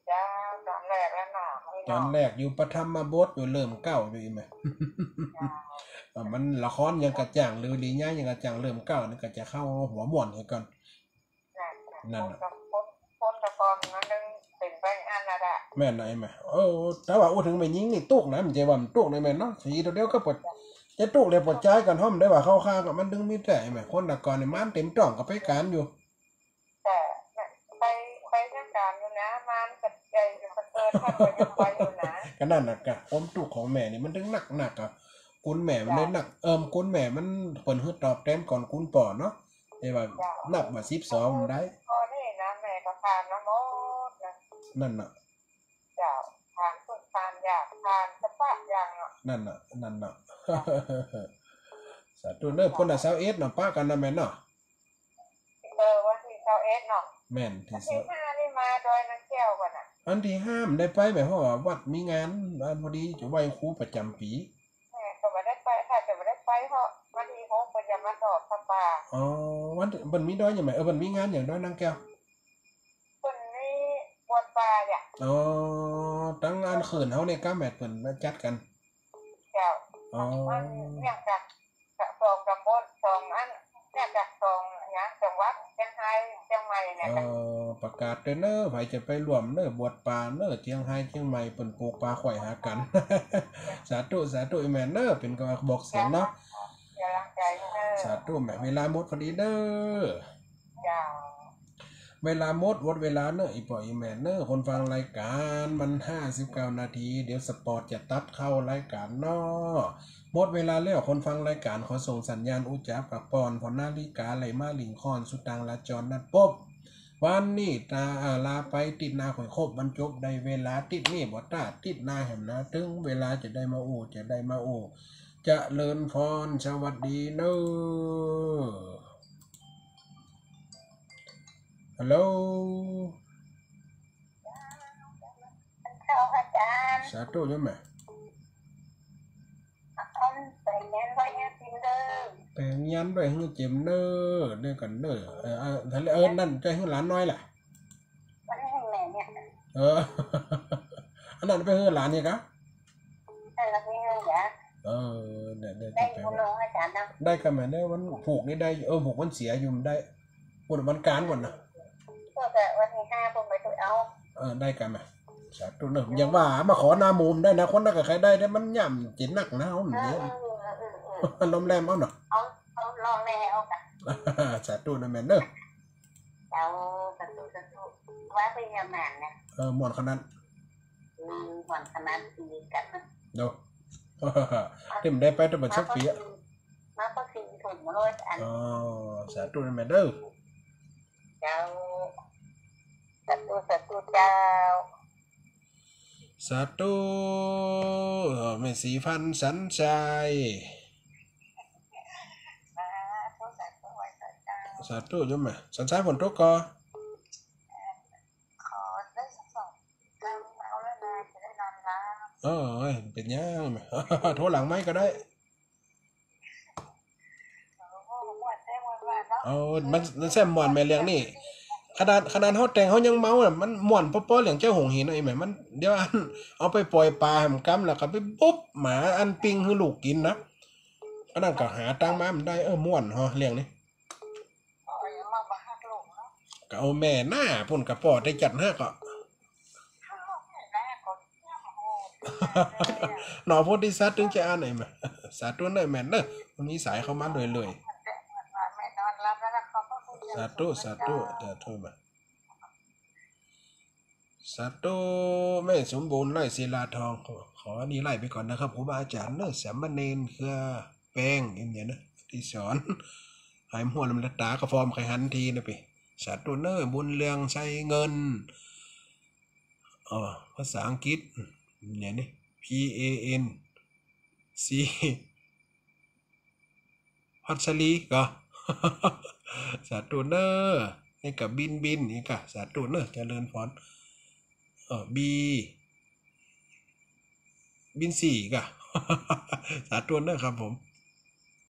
เจ้า ต๋อนแรกแล้วเนาะ ต๋อนแรกอยู่ปฐมบทอยู่ เริ่มเก้าอยู่อีกแหม เจ้า เออ มันละครยังกระจ่าง หรือลีลายังกระจ่าง เริ่มเก้านี่ก็จะเข้าหัวม่วนเหียก่อน นั่นน่ะ คน คนตะกอนมันนึงเป๋นไปอันนั้นอะ แม่นนะไอ้แม่ เออ แต่ว่าอู้เถิงแม่ญิงนี่ตุ๊กนะ มันจะว่ามันตุ๊กนะแม่เนาะ สีตัวเดียวก็ปวด จะตุ๊กเลยปวดใจกันห้อมได้ว่าเข้าข้างกับมันดึงมีแต่ไอ้แม่ คนตะกอนนี่มันเต็มต้องกับไปการอยู่ แต่ไป ไป ไปทางการอยู่นะ มานก็ใหญ่อยู่ ก็เกิดท่านก็ยังไปอยู่นะ ก็นั่นน่ะกะ ความตุ๊กข์ของแม่นี่มันเถิงนักนักอะ กุนแม่มันเลยนัก เจ้า เอิ่ม กุนแม่มัน เปิ้นหื้อตอบแตนก่อนกุนป้อเนาะ แต่ว่า เจ้า นับว่าสิบสองมันได้ ข้อนี้นะ แม่ก็ผ่านมาหมดนะ นั่นน่ะ เจ้า ผ่านตุ๊กข์ผ่านยาก ผ่านสะปะอย่างเนาะ นั่นน่ะ นั่นน่ะ สาธุเนาะ พุ้นน่ะ ซาวเอ็ดเนาะ ปะกั๋นนะแม่เนาะ เออ วันตี้ซาวเอ็ดเนาะ แม่น ตี้ วันตี้ซาว ห้านี่มาดอยนางแก้วก่อนน่ะ อันตี้ห้าบ่ได้ไปแม่ เพราะว่าวัดมีงาน อันพอดีจะไหว้ครูประจ๋ำปี๋ แม่ก็บ่ได้ไป ถ้าจะบ่ได้ไป เพราะวันตี้หกเปิ้นจะมาตอบผ้าป่า อ๋อ วันตี้ เปิ้นมีดอยหยังแม่ เออ เปิ้นมีงานหยังดอยนางแก้ว เปิ้นมีบวชป่าเนี่ย อ๋อ ตังอันเขินเฮาเนี่ยก้าแม่ เปิ้นมาจัดกั๋น เจ้า อ๋อ มันเนี่ยจ้ะ สองตำบล สองอัน เนี่ยจ้ะ สองหยัง จังหวัดเจียงฮาย เจียงใหม่เนี่ยจ้ะ อ๋อ ประกาศตวยเนาะ ใผจะไปร่วมเนาะ บวชป่าเนาะ เจียงฮาย เจียงใหม่ เปิ้นปลูกป่าข้อยหากั๋น สาธุ สาธุ อีแม่เนาะ เป๋นกำลังบอกเสียงเนาะ กำลังใจ๋เนาะ สาธุแม่ เวลาหมดพอดีเนาะ เจ้า เวลาหมด หมดเวลาเนาะ อีป้ออีแม่เนาะ คนฟังรายก๋านมันห้าสิบเก้านาที เดี๋ยวสปอตจะตัดเข้ารายก๋านเนาะ หมดเวลาแล้ว คนฟังรายก๋านขอส่งสัญญาณอู้จ๋าปากป้อน เพราะนาฬิกาไหลมาหลิงค่อน สุตังลาจรนัดปบ วันนี้ตา อ่า ลาไป ติ๊ดหน้าค่อยคบ บรรจบได้เวลา ติ๊ดนี้บ่ต้า ติ๊ดหน้าแหมนะ เถิงเวลาจะได้มาอู้ จะได้มาอู้ เจริญพร สวัสดีเนาะ ฮัลโหล เจ้าอาจ๋ารย์ สาธุโยมแม่ เอาไปเฮียนไว้เฮียนจิ๋มเน่อ ไปเฮียนไว้เฮียนจิ๋มเน่อ เดี๋ยวก่อนเน่อ เออ เออ เออ นั่นจะหื้อหลานน้อยล่ะ มันหื้อแม่เนี่ย เออ อันนั้นไปหื้อหลานเนี่ยกะ เออ ไปหื้อหลาน เออ เนี่ย เนี่ย ได้ จะไป อยู่โรงอาจ๋ารย์เนาะ ได้กะแม่เน่อ วันผูกนี่ได้ เออ ผูกวันเสียอยู่มันได้ ปุ้นวันก๋านก่อนนะ ก็จะวันตี้ห้าปุ้นไปตวยเอา เออ ได้กะแม่ สาธุเน่อ อย่างว่ามาขอหน้าหมู่ได้นะ คนนั้นก็ใค่ได้ แต่มันย่ำเจ๋นนักนะ เอาหนี เออ เออ เออ เออ ลอมแลมเอาเนาะ เอา เอาลอมแลมเอากะ สาธุนะแม่เน่อ เจ้า สาธุ สาธุ ว่าไปเยี่ยมหลานนะ เออ ม่วนขนาด อืม ม่วนขนาดดีกั๋นนะ เนาะ เต็มได้ไปตั้งแต่สักปี๋อะ มาก็สี่ มาก็สี่ถุงเลยอัน อ๋อ สาธุนะแม่เน่อ เจ้า สาธุ สาธุเจ้า สาธุ เออ แม่ศรีพันธ์สันทราย สาธุ สาธุ ไหว้พระเจ้า สาธุโยมแม่ สันทรายฝนตกก่อ ขอได้สักสอง เอาแล้วนะ จะได้นอนหลับ เออ เอ้ย เป๋นหยังแม่ โทรหลังไมค์ก็ได้ โอ้โห ม่วนแท้ม่วนว่าเนาะ เออ มัน มันแซ่บม่วนแม่เรื่องนี้ ขนาด ขนาดเฮาแต่งเฮายังเมาน่ะ มันม่วนป้อๆ เรื่องเจ้าหงส์หินน่ะ ไอ้แม่ มัน เดี๋ยวอัน เอาไปป่อยป๋าแหมกำ แล้วก็ไปบุบหมาอันปิ้งหื้อลูกกิ๋นนะ อันนั้นก็หาตังค์มาบ่ได้ เออ ม่วนฮอ เรื่องนี้ เอาอย่างมาบ่ฮักลูกเนาะ ก็เอาแม่หน้าปุ้นกะป้อได้จัดฮักก็ หนอโพธิสัตว์เถิงจะอ่านไหนมา สาธุเน่อแม่เน่อ มันมีสายเข้ามาเรื่อยๆ แม่นอนหลับแล้วนะ ขอบพระคุณ สาธุ สาธุ สาธุมา สาธุ แม่สมบูรณ์ ไร่ศิลาทอง ขอ ขออันนี้ไล่ไปก่อนนะครับ ครูบาอาจ๋ารย์เน่อ สามเณรเครือแป้ง อย่างเนี้ยนะ ตี้สอน หายม่วนแล้วมันต๋าก็ฟอร์มใค่หันทีนะปี้ สาธุเน่อ บุญเรือง ชัยเงิน อ๋อ ภาษาอังกฤษ เนี่ยนี่ P A N C พัชรีก่อ สาธุเน่อ นี่ก็บินบิน นี่ก็ สาธุเน่อ เจริญพร เออ บี บินสี่ก่ะ สาธุเน่อครับผม